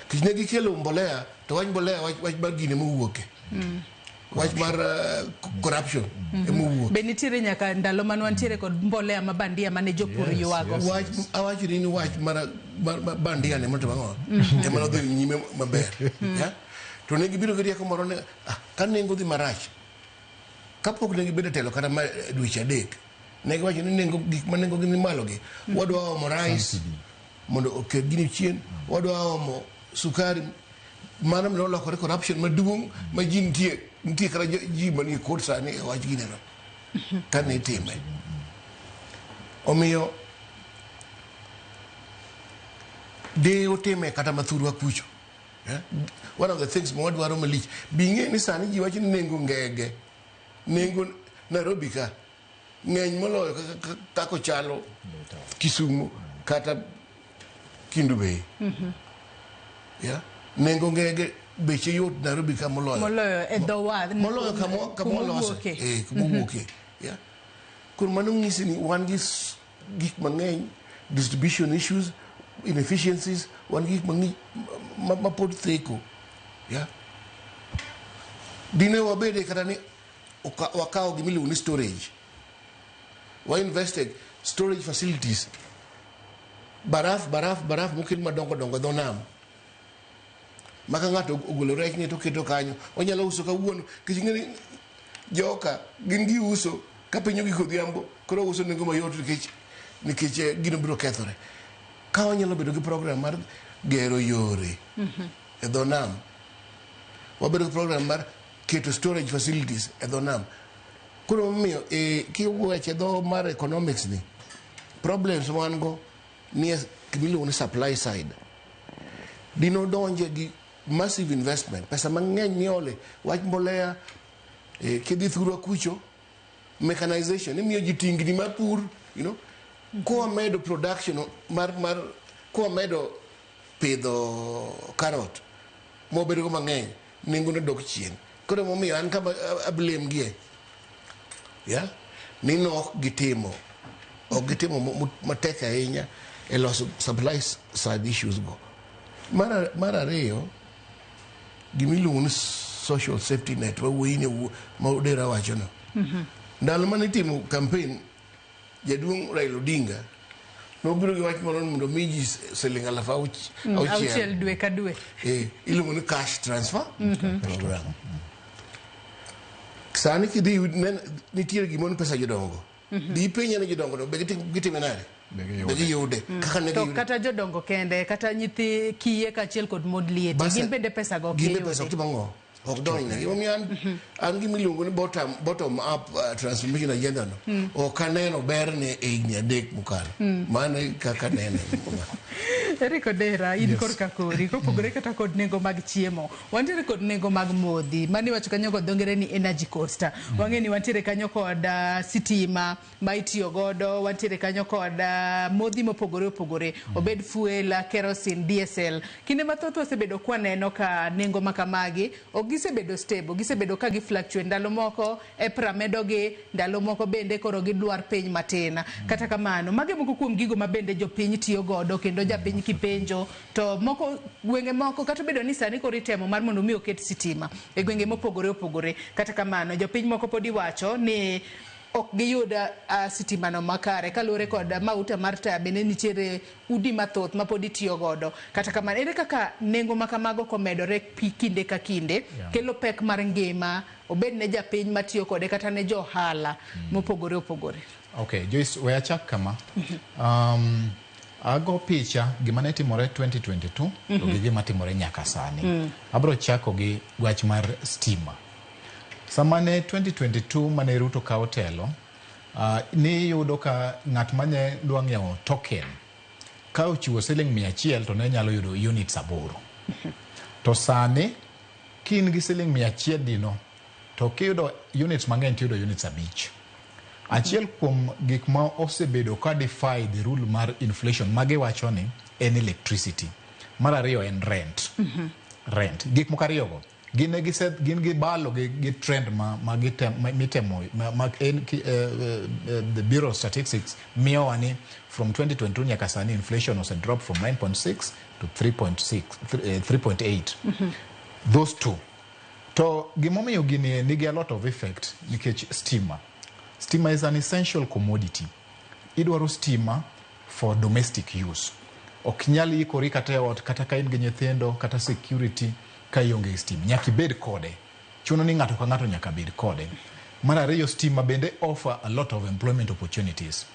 Kich ne gikelo mbolea to wach mbolea wach mar gine mowuoke. Wach mar corruption emowuok.
Be nitiere nyaka ndalo mane wantiere kod mbolea ma bandia mane jopur ywago.
Wach awacho ni wach mar bandia ne motimo ang'o? Ema nodhi nyime maber. To ne gibiro gi rieko moro ne ka nengo dhi marach. Kapok ne gibedo telo kata ma dweche 3, ne giwacho ni nengo gik ma nengo gi ni malo gi. Wadwa omo rice mondo oket gini chien, wadwa omo sukari. Mano nolokore corruption maduong' ma ji nitie kata ji manie court sani e wach gineno kane itime. Omiyo de otime kata mathurwa kucho. One of the things ma wadwaro malich, bi ing'e ni sani ji wacho ni nengo ngege, nengo Nairobi ka ng'eny moloyo kaka ochalo Kisumu kata Kendu Bay. Nengo ngege beche yot Nairobi ka moloyo
e dho wath,
moloyo kama olose, kuma owuoke. Koro mano nyisi ni wan gi gik mang'eny, distribution issues, inefficiencies, wan gi gik mang'ich ma pod theko. Yeah? Dine wabede kata ni wakawo gimiluongo ni storage. Wa invested storage facilities. Baraf, baraf, baraf moket madongo dongo e dho nam. Ma ka ng'ato ogolo rechne to oketo kanyo, onyalo uso kawuono. Nikech ing'e ni joka gin giuso ka piny ogik odhiambo, koro uso nengo mayot nikech gino biro kethore. Ka wanyalo bedo gi program mar gero yore e dho nam, wabedo gi program mar keto storage facilities e dho nam. Koro omiyo kiwacho e dho mar economics ni, problems ma wan go ni e gimiluongo ni supply side. Dino donje gi massive investment, pesa mang'eny miole, wach mbolea, kidhi thurwa kucho, mechanization, imiyo ji tingni mar pur, kowamedo production mar kowamedo pidho carrot mobedo go mang'eny, nengo ne dok chien. Koro momiyo an kama ablame gie, yeah? Ni nok gitimo, ok gitimo matek ahinya e loso supply side issues go. Mar ariyo, gimiluongo ni social safety net, wawuoyi ni ma Odera wacho no. Ndalo mane itimo campaign, jaduong' Raila Odinga nobiro gi wach moro ni mondo mi ji siling aluf 6
6 dwe ka dwe.
Iluongo ni cash transfer program. Sani kidhi nitiere gimoro ni pesa jodongo. Dhi ipenja ni jodongo no be gitime nade? Be giyude? Kaka ne
To
giyude.
kata jodongo kende, kata nyithi kiye kaachiel kod mond liete, gin bende pesa go ok
Gin be
giyudi.
Pesa ok tim ang'o? Ok donjne. Gimomiyo an gimiluongo ni bottom up transformation agenda no ok aneno berne e higni 3 mokalo. Mano e kaka nene.
Eric Odera, in
Yes.
korka kori, kopogore kata kod nengo mag chiemo, wantiere kod nengo mag modhi, mani iwacho kanyo kod dho ngere ni energy cost. Wang'e ni wantiere kanyo kod sitima ma itiyo godo, wantiere kanyo kod modhi mopogore opogore, obed fuel, kerosene, diesel. Kinde mathoth wasebedo kwaneno ka nengo ma kamagi ok gisebedo stable, gisebedo ka gi fluctuate. Ndalo moko EPRA medogi, ndalo moko bende koro gidwar piny matin. Kata kamano, magi moko kuom gigo ma bende jopiny tiyo godo kendo japiny kipenjo to moko gwenge moko kata obedo ni sani koro itemo mar mondo mi oket sitima e gwenge mopogore opogore. Kata kamano, jopiny moko pod iwacho ni ok giyud sitima no makare kaluwore kod mauta mar taya bende nitiere udi mathoth ma pod itiyo godo. Kata kamano, ere kaka nengo ma kamago komedore kinde ka kinde kelo pek mar ngima obed ne japiny matiyo kode kata ne jo ohala mopogore opogore?
Okay, Joyce, we achak kama. Ago picha gima ne timore 2022 to gi gima timore nyaka sani. Abro chako gi wach mar stima. Sama ne 2022 mane Ruto kawo telo, niyudo ka ng'at mane dwa ng'iewo token ka ochiwo siling 100 to ne nyalo yudo units 8. To sani ka in gi siling 100 dino to kiyudo units mang'eny tiyudo units 5. Achiel kuom gik ma osebedo ka defy the rule mar inflation magiwacho ni en electricity. Mar ariyo en rent. Rent. Gik moko ariyogo gin e gin gibalo gi trend ma mitemo ma en, the Bureau of Statistics miyowa ni from 2022 nyaka sani inflation ose drop from 9.6 to 3.6, 3.8. Those two. To gimomiyo gini nigi a lot of effect nikech stima. Stima is an essential commodity. Idwaro stima for domestic use. Ok nyal ikori kata e ot kata ka in gi nyithindo kata security ka ionge gi stima. Nyaka ibed kode. Chuno ni ng'ato ka ng'ato nyaka bed kode. Mar ariyo, stima bende offer a lot of employment opportunities.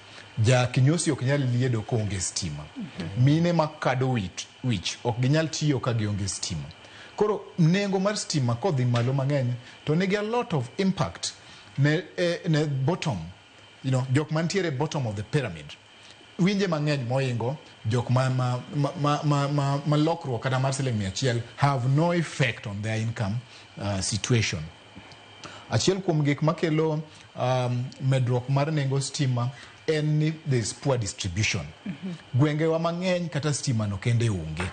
Ja kinyosi ok nyal liedo koonge stima. Mine makado wich ok ginyal tiyo ka gionge stima. Koro nengo mar stima kodhi malo mang'eny to nigi a lot of impact ne bottom, jok mantiere bottom of the pyramid. Winje mang'eny moingo jok ma lokruok kata mar siling 100 have no effect on their income situation. Achiel kuom gik makelo medruok mar nengo stima en ni there is poor distribution. Gwengewa mang'eny kata stima no kende onge.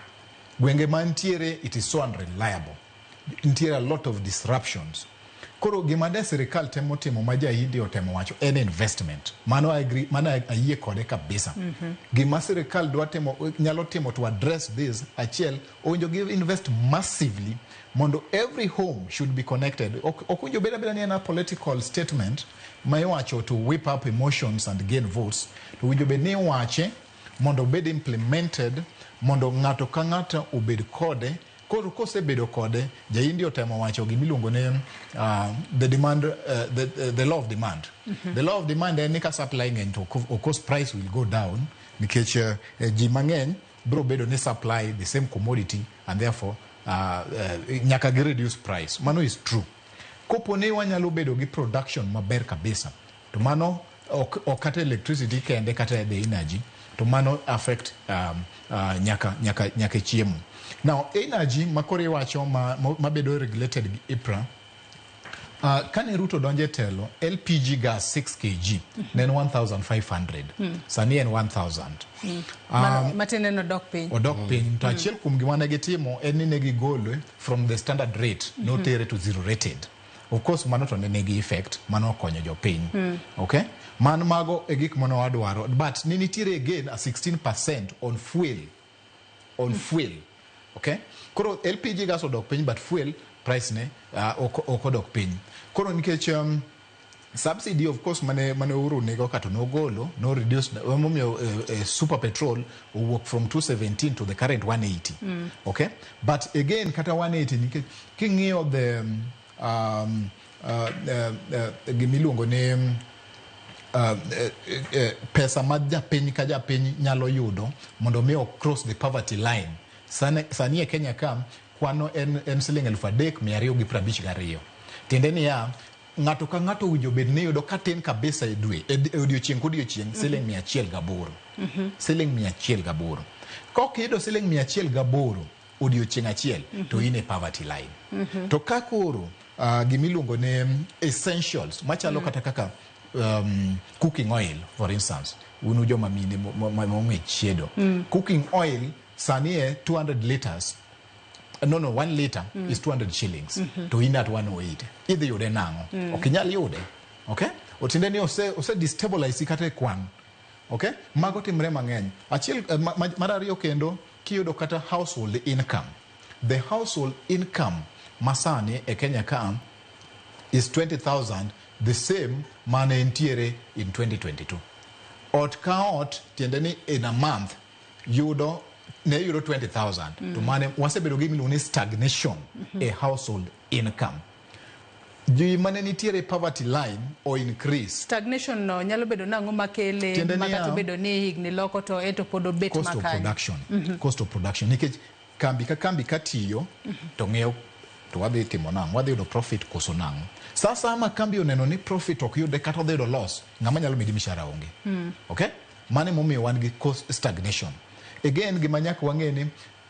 Gwenge mantiere it is so unreliable. Nitiere a lot of disruptions. Koro gima de sirikal temo timo ma jahindi otemo wacho en investment. Mano I agree, mano ayie kode kabisa. Gima sirikal dwa timo, nyalo timo to address this, achiel, owinjo gi invest massively mondo every home should be connected. Ok owinjo bed abeda ni en a political statement ma iwacho to whip up emotions and gain votes. To owinjo bed ni iwache mondo obed implemented, mondo ng'ato ka ng'ato obed kode. Koro kosebedo kode, jaindi otemo wacho gimiluongo ni the demand, the law of demand. The law of demand en ni ka supply ng'eny to of course price will go down nikech ji mang'eny biro bedo ni supply the same commodity and therefore nyaka gi reduce price. Mano is true. Kopo ni wanyalo bedo gi production maber kabisa, to mano ok kata electricity kende kata the energy, to mano affect nyaka chiemo. Now energy makoro iwacho mabedo regulated gi EPRA, kane Ruto donjo e telo, LPG gas 6 kg ne en 1500. Sani en 1000.
Matiende ni odok piny.
Odok piny. To achiel kuom gima ne gitimo en ni ne gigole from the standard rate, notere to zero rated. Of course mano to ne nigi effect, mano okonyo jopiny. Okay? Man mago e gik mane wadwaro, but ne nitiere again a 16% on fuel. On fuel. Okay? Koro LPG gas odok piny, but fuel price ne ok odok piny. Koro nikech subsidy of course mane Uhuru nigo kato nogolo, no reduce, emomiyo super petrol owuok from 217 to the current 180. Okay? But again kata 180 nikech king'iyo the gimiluongo ni pesa ma japiny ka japiny nyalo yudo mondo mi cross the poverty line. Sani e Kenya ka kwano en siling 3,252. Tiende niya, ng'ato ka ng'ato owinjo bed ni yudo katin kabisa e dwe, e odiochieng' kodiochieng' siling 108. Siling 108. Kok iyudo siling 108 odiochieng' achiel, to in e poverty line. To ka koro gimiluongo ni essentials machalo kata kaka cooking oil, for instance, unu joma mine mong'e chiedo. Cooking oil sani e 200 liters, no 1 liter is 200 shillings. To in at 108. Idhi yude nang'o? Ok inyal yude. Okay? Otiende ni ose destabilize kata e kwan. Okay? Mago timre mang'eny. Achiel mar ariyo kendo kiyudo kata household income. The household income masani e Kenya ka is 20,000, the same mane entiere in 2022. Ot ka ot tiende ni in a month yudo ne yudo 20,000. To mane wasebedo gi miluongo ni stagnation e household income. Ji mane nitiere poverty line o increase.
Stagnation no nyalo bedo nang'o makele
Tiende
ma
niya,
kata obedo ni higni loko to ento pod obet
cost of
makanyo.
production. Cost of production nikech kambi ka kambi katiyo to ng'eyo to wadhi timo nang'o, wadhi yudo profit koso nang'o. Sasa ma kambi oneno ni profit ok yude kata odhi yudo loss, ng'ama nyalo medi mishahara onge. Okay? Mano emomiyo wan gi cost stagnation. Again, gima nyaka wang'e ni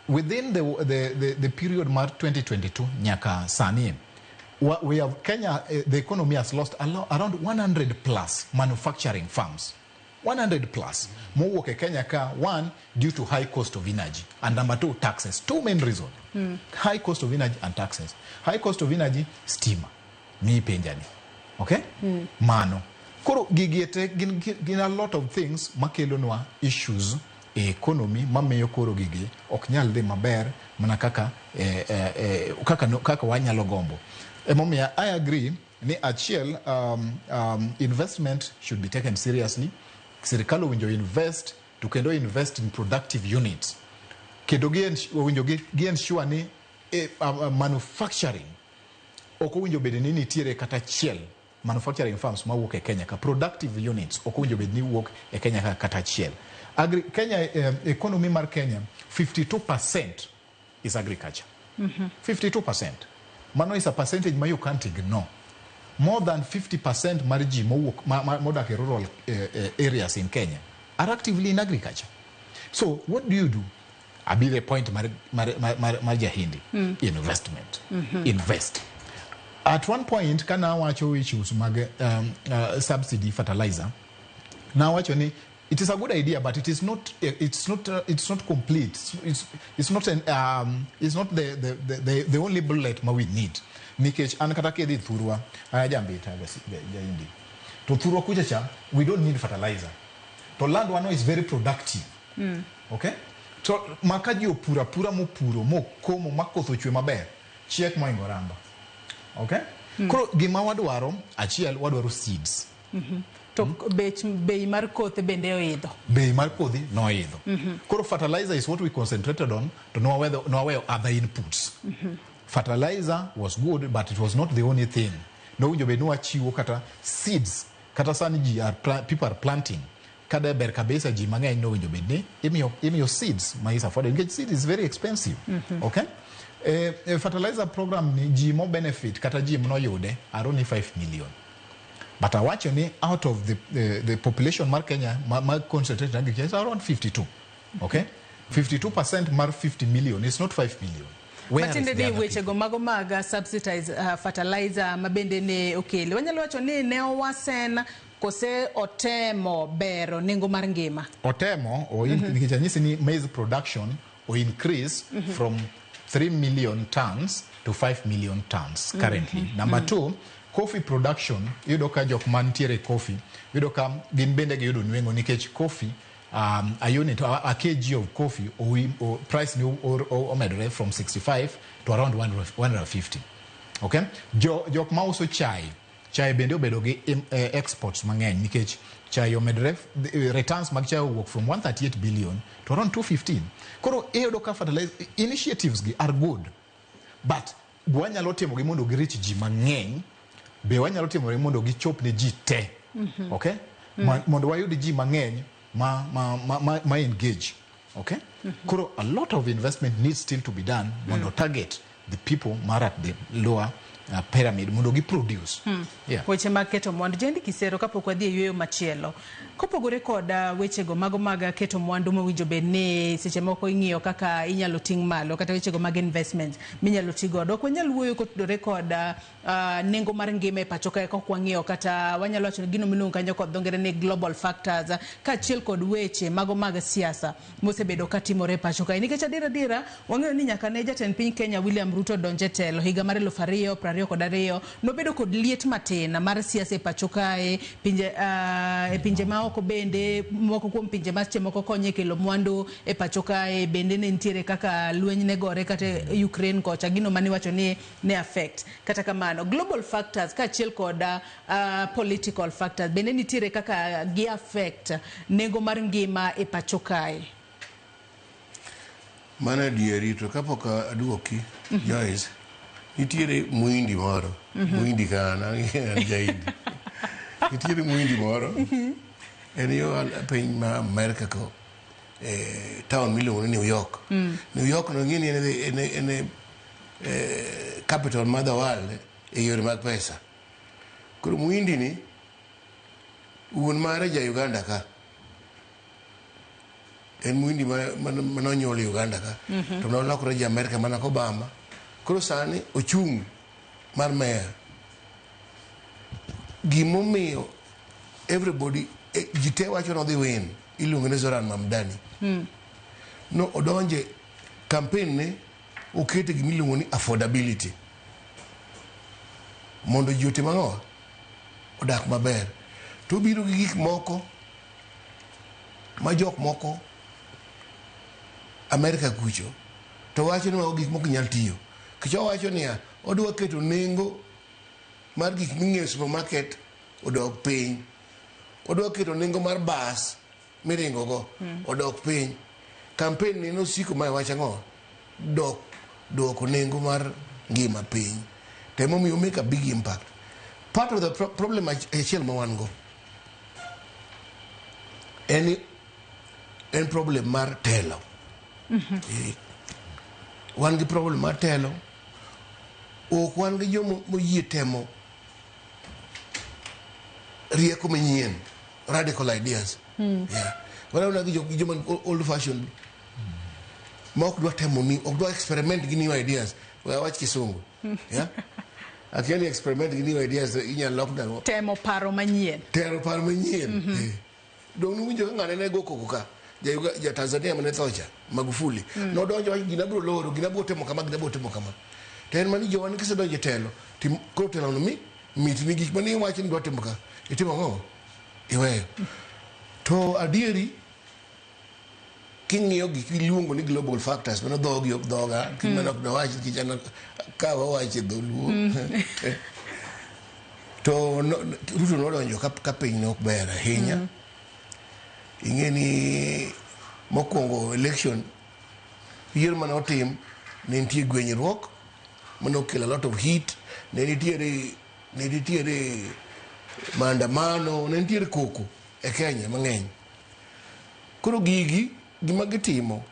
within the period mar 2022 nyaka sani, we have Kenya, the economy has lost around 100 plus manufacturing firms. 100 plus. Mowuok e Kenya ka, one, due to high cost of energy, and number two, taxes. Two main reasons. High cost of energy and taxes. High cost of energy, stima. Mi penjani. Okay? Mano. Koro gigi te gin a lot of things makelonwa issues e economy mamiyo koro gigi ok nyal dhi maber mana kaka kaka wanyalo gombo. Emomiyo I agree ni achiel, investment should be taken seriously. Sirikal owinjo invest to kendo invest in productive units. Kendo owinjo gi ensure ni manufacturing ok owinjo bed ni nitiere kata achiel manufacturing firms mawuok e Kenya ka, productive units ok owinjo bed ni wuok e Kenya ka kata achiel. Kenya, economy mar Kenya 52% is agriculture. 52%. Mano is a percentage ma you can't ignore. More than 50% mar ji mowuok modak e rural areas in Kenya are actively in agriculture. So what do you do? Abiro e point mar Jahindi. Investment. Invest. At one point kana wacho issues mag subsidy fertilizer, nawacho ni It is a good idea, but it is not, it's not complete. It's not, an, it's not the only bullet ma we need. Nikech an kata kidhi thurwa, an ajambita jaindi. To thurwa kucha cha, we don't need fertilizer. To land wano is very productive. Okay? To maka ji opura pura mopuro mokomo makoth ochwe maber, chiek moingo ramba. Okay? Koro gima wadwaro, achiel wadwaro seeds.
To bech bei mar kothe bende oidho.
Bei mar kodhi noidho. Koro fertilizer is what we concentrated on, to nowaweyo other inputs. Fertilizer was good, but it was not the only thing. Nowinjo bed ni wachiwo kata seeds, kata sani ji are people are planting. Kada ber kabisa ji mang'eny nowinjo bed ni imiyo seeds ma is affordable. Nikech seed is very expensive. Okay? Fertilizer program ni ji mo benefit kata ji manoyude are only 5 million. But awacho ni out of the population mar Kenya ma concentrated in agriculture is around 52. Okay? 52% mar 50 million is not 5 million. Where is
Matiende
the
ni
other
weche go mago mag subsidize fertilizer ma bende ne okele. Wanyalo wacho ni ne owasen kose otemo bero nengo mar ngima.
Otemo o nikech anyisi ni maize production o increase from 3 million tons to 5 million tons currently. Number 2, coffee production, iyudo ka jok mantiere coffee, iyudo ka gin bende giyudo nweng'o nikech coffee, a unit, a kg of coffee, o price ni omedore from 65 to around 150. Okay? Jok mauso chai, chai bende obedo gi exports mang'eny nikech chai omedore, returns mag chai owuok from 138 billion to around 215. Koro iyudo ka fertilizer initiatives gi are good, but wanyalo timo gi mondo gireach ji mang'eny, be wanyalo timo gi mondo gichop ne ji te. Okay? Mondo wayud ji mang'eny ma engage. Okay? Koro a lot of investment needs still to be done mondo target the people mar at the lower pyramid mondo gi produce. Yeah.
Weche mag keto mwandu. Jendi Kisero, kapok wadhi e yueyo machielo, kopogore kod wechego mago mag keto mwandu mowinjo bed ni seche moko ing'iyo kaka inyalo ting' malo, kata wechego mag investment minyalo ti godo, ok wanyal wuoyo kotudore kod nengo mar ngima e pacho kae kok wang'iyo kata wanyalo wacho ni gino miluongo kanyo kod dho ngere ni global factors, kaachiel kod weche mago mag siasa mosebedo katimore e pacho kae. Nikech adier adiera wang'eyo ni nyaka ne jatend piny Kenya William Ruto donje telo higa mar 2022, nobedo kod liet matin mar siasa e pacho kae, pinje e pinje maoko bende, moko kuom pinje ma seche moko konyo e kelo mwandu e pacho kae bende ne nitiere kaka lweny ne gore kata Ukraine kocha, gino maniwacho ni ne affect. Kata kamano global factors kaachiel kod political factors bende nitiere kaka gi affect nengo mar ngima e pacho kae.
Mano adieri, to kapok aduoki, Joyce, nitiere muhindi moro. Muhindi ka an jahindi. Nitiere muhindi moro. En yo piny ma Amerika ko, town miluongo ni New York. New York no ng'eni en capital mar the world e yore mag pesa. Koro muhindi ni wuon mare ja Uganda ka. En muhindi manonyuol Uganda ka. To nolokore ja Amerika mana Obama. Koro sani ochung' mar mayor. Gimomiyo everybody ji te wacho nodhi win, iluongo ni Zoran Mamdani. No odonje campaign ne okete gimiluongo ni affordability. Mondo ji otim ang'o? Odak maber. To obiro gi gik moko ma jok moko Amerika kucho to wacho ni mago gik moko nyal tiyo. Kicho wacho niya, odwa keto nengo mar gik ming'iewo e supermarket odok piny. Odwa keto nengo mar bas miringo go odok piny. Campaign ni nosiko ma wacho ang'o? Dok duoko nengo mar ngima piny. To emomiyo make a big impact. Part of the problem achiel ma wan go en problem mar telo. Wan gi problem mar telo. Ok wan gi joma moyie temo rieko manyien, radical ideas. Yeah. Wan gi joma old fashioned ma ok dwa temo ni, ok dwa experiment gi new ideas. We awach kisungu. Yeah? Akia ni experiment gi new ideas inyalo lok nang'o?
Temo paro manyien.
Temo paro manyien. Dong nuwinjo ka ng'ane ne go koko ka ja Tanzania mane tho cha Magufuli. Nodonjo wacho gina biro loro, gina biro timo kama, gina biro timo kama. To en mani jowa ni kisedonjo e telo, tim koro telo no mi mitni gik mane iwacho ni dwa timo ka, itimo ang'o? Iweyo. To adieri king'iyo gik miluongo ni global factors, mano dhogi ok dhoga, mano ok dawach nikech an ka wawacho e dholuo. To Ruto nodonjo ka piny ne ok ber ahinya. Ing'e ni mokwongo election yiero mane otim ne nitie gwenyruok mane okelo a lot of heat, ne nitiere maandamano, ne nitiere koko e Kenya mang'eny. Koro gigi gima gitimo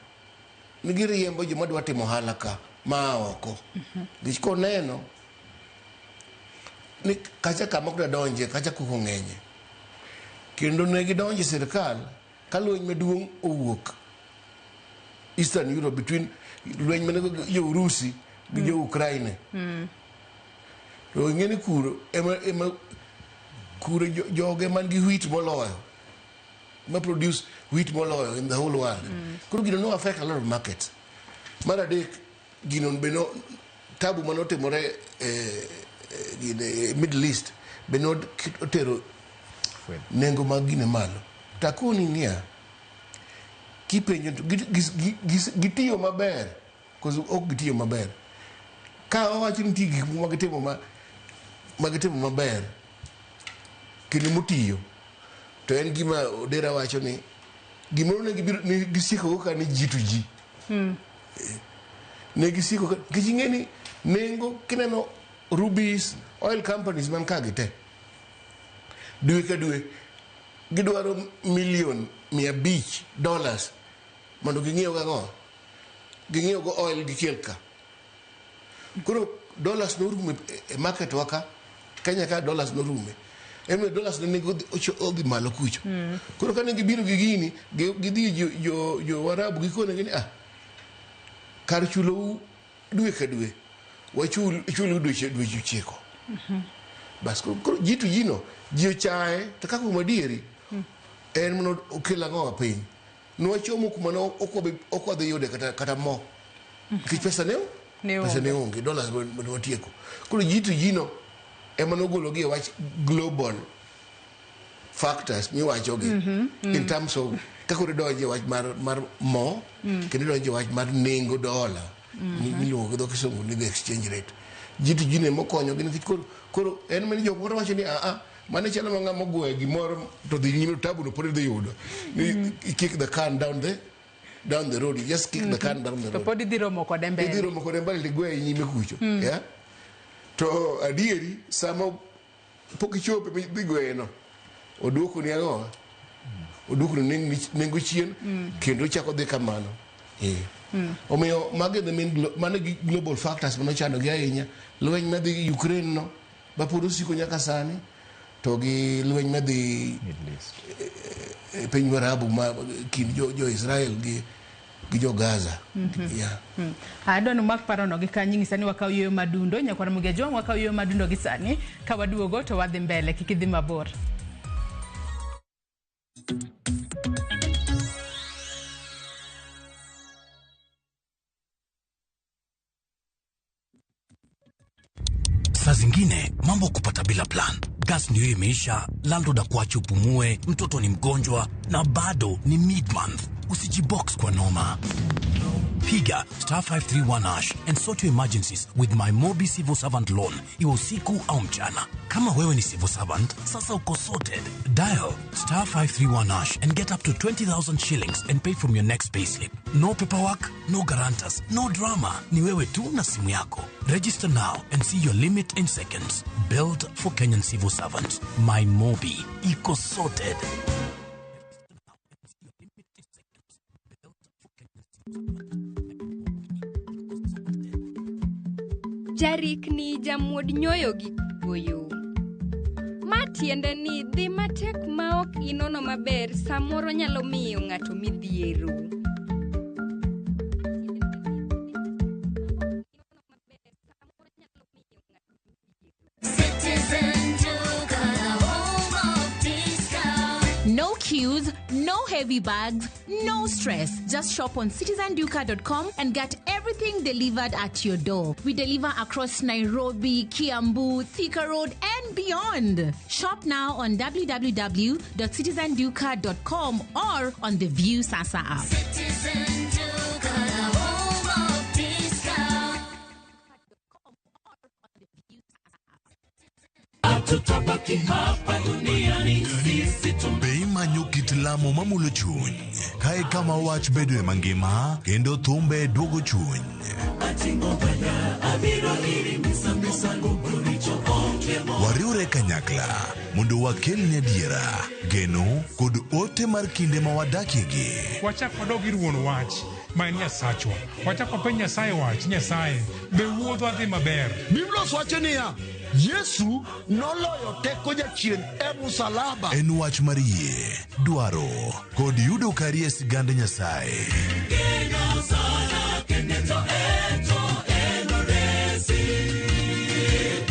ni giriembo joma dwa timo ohala ka maa oko. Nikech koneno ni kacha kama ok dadonje, kacha koko ng'enye. Kendo ne gidonjo e sirikal ka lweny maduong' owuok Eastern Europe between lweny mane jo Urusi gi jo Ukraine. To ing'e ni kuro ema kuro joge man gi wheat moloyo, ma produce wheat moloyo in the whole world. Koro gino no affect a lot of markets. Mar adek, gino be no tabu manotimore Middle East be notero nengo mag gine malo. Takoni niya, kipenjo to gitiyo maber, koso ok gitiyo maber. Ka wawacho ni nitie gik moko ma gitimo maber kendo motiyo, to en gima Odera wacho ni gimoro ne gibiro ne gisiko ka ni ji to ji. Ne gisiko ka nikech ing'e ni nengo kineno Rubis oil companies man ka gi te dwe ka dwe gidwaro milion $500 mondo ging'iew gang'o, ging'iew go oil gikel ka. Koro dollars norumo e market wa ka Kenya ka dollars norume. Ema dollars ne nengo odhi malo kucho. Koro kane gibiro gi gini, gidhi jo Warabu gikonegi ni kar chulou dwe ka dwe, wachul chulu dweche 9. Bas koro ji to ji no, ji ochaye, to kaka kuom adieri, en mondo okel ang'o piny. Nwachomo kuma ne ok wadhi yude kata mo. Nikech pesa ne pesa ne onge, dollars ne watieko. Koro ji to ji no ema nogologi e wach global factors miwachogi in terms of kaka idonjo e wach mar mo, kendo idonjo e wach mar nengo dola miluongo gi dho kisungu ni the exchange rate. Ji to ji ne mokonyogi nikech koro en mana jok moro wacho ni mane chalo ma ng'ama ogweyo gimoro to dhi nyime tabu no pod idhi yudo. You kick the can down the road, you just kick the can down the road.
To pod idhi romo kode mbele.
Idhi romo kode mbele tigweye nyime kucho. Yeah? To adieri sama pok ichopo idhi gweye no, oduoko ni ang'o? Oduoko ni nengo chien kendo ochako dhi kamano. Omiyo magi the main mano gi global factors manochando gi ahinya. Lweny madhi Ukraine no ba pod osiko nyaka sani, to gi lweny madhi e piny Warabu ma kind jo Israel gi jo Gaza. Yeah.
Adwa ni umak parono gi kanyo, nyisa ni wakaw yueyo madundo, nyakwar Mugia Jwang' wakaw yueyo madundo gi sani, ka waduogo to wadhi mbele, kik idhi mabor.
Saa zingine mambo kupata bila plan. Gas ndio imeisha, landlord akuache upumue, mtoto ni mgonjwa na bado ni mid-month. Usijibox kwa noma. Piga star 531 hash and sort your emergencies with my Mobi Civil Servant Loan, iwe usiku au mchana. Kama wewe ni civil servant, sasa uko sorted. Dial star 531 hash and get up to 20,000 shillings and pay from your next payslip. No paperwork, no guarantors, no drama. Ni wewe tu na simu yako. Register now and see your limit in seconds. Built for Kenyan civil servants. My Mobi. Iko sorted.
Jarikni jamuod nyoyo gi kuoyo. Ma tiende ni dhi matek ma ok inono maber samoro nyalo miyo ng'ato midhiero.
No queue.
queues, no heavy bags, no stress. Just shop on citizenduka.com and get everything delivered at your door. We deliver across Nairobi, Kiambu, Thika Road, and beyond. Shop now on www.citizenduka.com or on the View Sasa app.
Citizen Duka, the home of discount.
Hatutabaki hapa duniani sisi. Be imanyo kit lamo mamulo chuny kae kama wach bedoe mangima kendo thumbe duogo chuny. Wariwre kanyakla mondo wakelni adiera, geno kod ote mar kinde ma wadakiegi.
Wachak wadog ir wuon wach ma en Nyasachwa. Wachak wapenj Nyasaye wach, Nyasaye, be wuodhwa dhi maber?
Biblos wacho niya, Yesu noloyo teko jachien e musalaba.
En wach mar yie, dwaro kod yudo kari e sigand Nyasaye.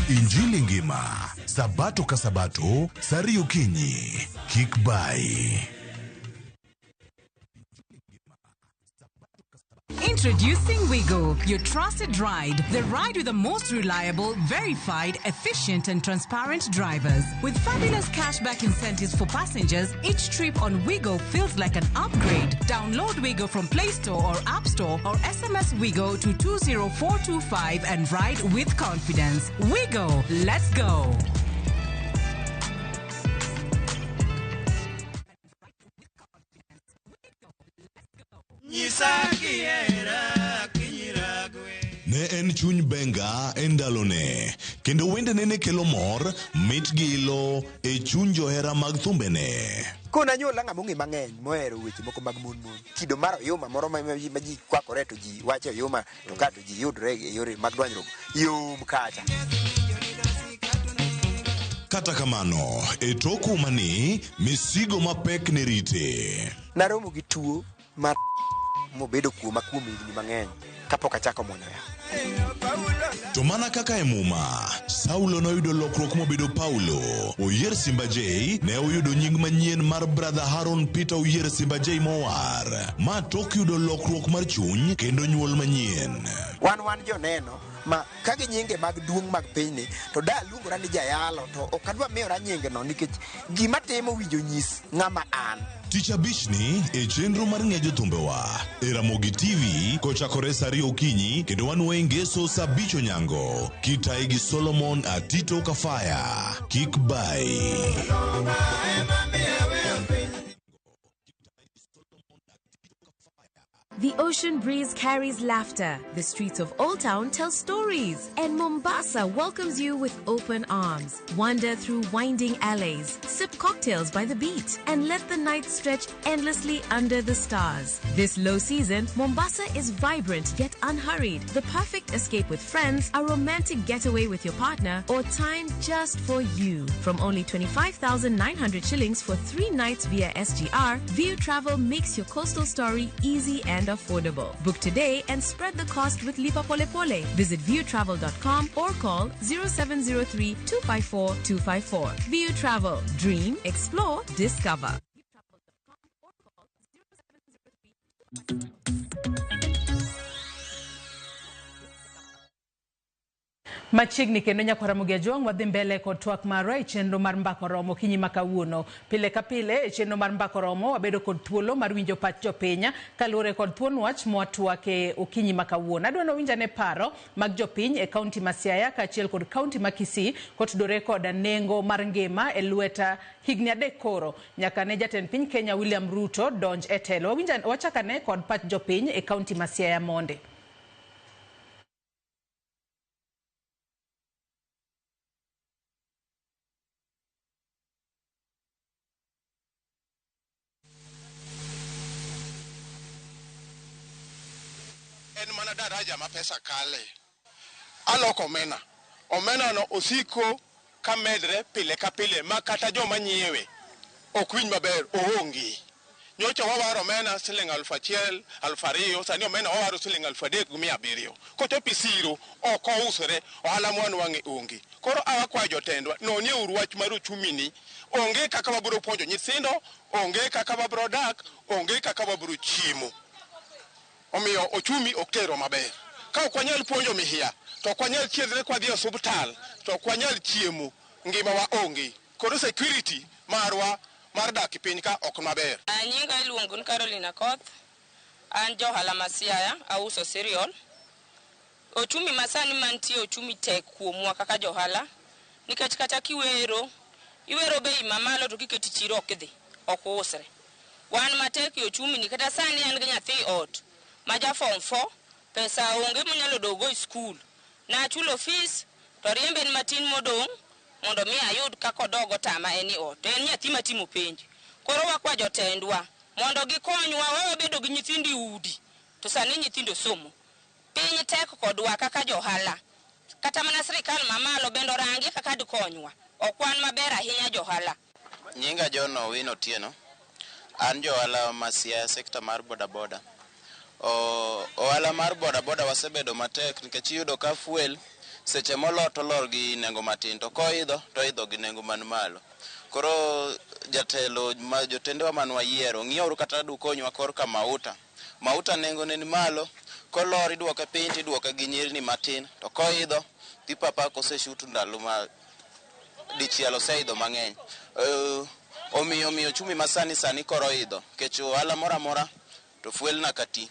Injili ngima, Sabato ka Sabato, saa ariyo okinyi. Kik bai.
Introducing Wigo, your trusted ride. The ride with the most reliable, verified, efficient, and transparent drivers. With fabulous cashback incentives for passengers, each trip on Wigo feels like an upgrade. Download Wigo from Play Store or App Store or SMS Wigo to 20425 and ride with confidence. Wigo, let's go.
Ne en chuny benga e ndalone, kendo wendene ne kelo mor, mit gi ilo e chuny johera mag thumbene.
Kona anyuola ng'ama ong'e mang'eny mohero weche moko mag mon mon. Kido mar oyuma moro ma ji kwakore to ji wacho oyuma to ka to ji yudore e yore mag dwanyruok yom kacha.
Kata kamano, e tok umani, misigo mapek ne rite.
Naromo gi tuo mar mobedo kuoma kuom higni mang'eny kapok achako muonyo yath.
To mana kaka e Muma, Saulo noyudo lokruok mobedo Paulo. Oyier Simba J ne oyudo nying manyien mar Brother Haron Peter Oyier Simba J Mowar. Ma tok yudo lokruok mar chuny kendo nyuol manyien.
Wan joneno ma ka gi nyinge mag duong' mag pinyni to da luongora ni jayalo to ok adwa miyora nyingno nikech gima timo winjo nyis ng'ama an.
Tich abichni e chenro mar ng'e jothumbewa e Ramogi TV kochakore saa ariyo okinyi kendo wanwoye ngeso saa abich onyango kitayi gi Solomon Atito Kafaya. Kik bai.
The ocean breeze carries laughter. The streets of Old Town tell stories. And Mombasa welcomes you with open arms. Wander through winding alleys, sip cocktails by the beach, and let the night stretch endlessly under the stars. This low season, Mombasa is vibrant yet unhurried. The perfect escape with friends, a romantic getaway with your partner, or time just for you. From only 25,900 shillings for 3 nights via SGR, View Travel makes your coastal story easy and affordable. Book today and spread the cost with Lipa Pole Pole. Visit viewtravel.com or call 0703 254 254. View Travel. Dream, explore, discover.
Machiegni kendo nyakwara Ramogi Ajwang' wadhi mbele kod twak marwa e chenro mar Mbaka Oromo okinyi ma kawuono. Pile ka pile e chenro mar Mbaka Oromo wabedo kod thuolo mar winjo pach jopiny kaluwore kod thuon wach mwatwake okinyi ma kawuono. Adwa ni winj ane paro mag jopiny e kaunti ma Siaya kaachiel kod kaunti ma Kisii kotudore kod nengo mar ngima e lwet higni 3 koro nyaka ne jatend piny Kenya William Ruto donj e telo. Wachakane kod pach jopiny e kaunti ma Siaya monde.
En mana daraja ma pesa kale. Aloko omena. Omena no osiko ka medre pile ka pile ma kata joma nyiewe ok winj maber oonge. Nyocha wawaro omena siling 1000, 2000, sani omena wawaro siling 3700. Kochopo siro ok ousore, ohala mwanwang'e onge. Koro awakwayo jotendwa, nonie uru wach mar ochumi ni, onge kaka wabiro puonjo nyithindo, onge kaka wabiro dak, onge kaka wabiro chiemo. Omiyo ochumi ok terwa maber. Ka ok wanyal puonjo mihia, to ok wanyal chiedhre kwadhi e osuptal, to ok wanyal chiemo, ngimawa onge. Koro security marwa mar dak e piny ka ok maber.
Nyinga iluongo ni Caroline Akoth. An johala ma Siaya, auso cereal. Ochumi masani mantie ochumi tek kuomwa kaka johala nikech kata kiwero, iwero bei mamalo to kiketo chiro ok dhi, ok usre. Wan matek e ochumi ni kata sani an gi nyathi ot ma ja form 4, pesa onge monyalo dok go e skul. Nachulo fees to riembe en matin modong' mondo mi ayud kaka odog otama en e ot. To en nyathi matimo penj. Koro wakwa jotendwa mondo gikonywa wawe bedo gi nyithindo e udi to sani nyithindo somo. Piny tek kodwa kaka johala. Kata mana sirikal mamalo bende orangi kaka dikonywa. Ok wan maber ahinya johala.
Nyinga John Owino Otieno. An johala ma Siaya, sekta mar bodaboda. Ohala mar bodaboda wasebedo matek nikech iyudo ka fuel seche molor to olor gi nengo matin to koidho to oidho gi nengo man malo. Koro jatelo ma jotendewa man wayiero ng'ieuru kata dukonywa korka mauta. Mauta nengone ni malo, kolor iduoke piny tiduoke gi nyirni matin to koidho tipapa koseshoot ndalo ma dichiel oseidho mang'eny. Omiyo ochumi masani sani koro oidho nikech ohala moro amora to fuel nyaka ti.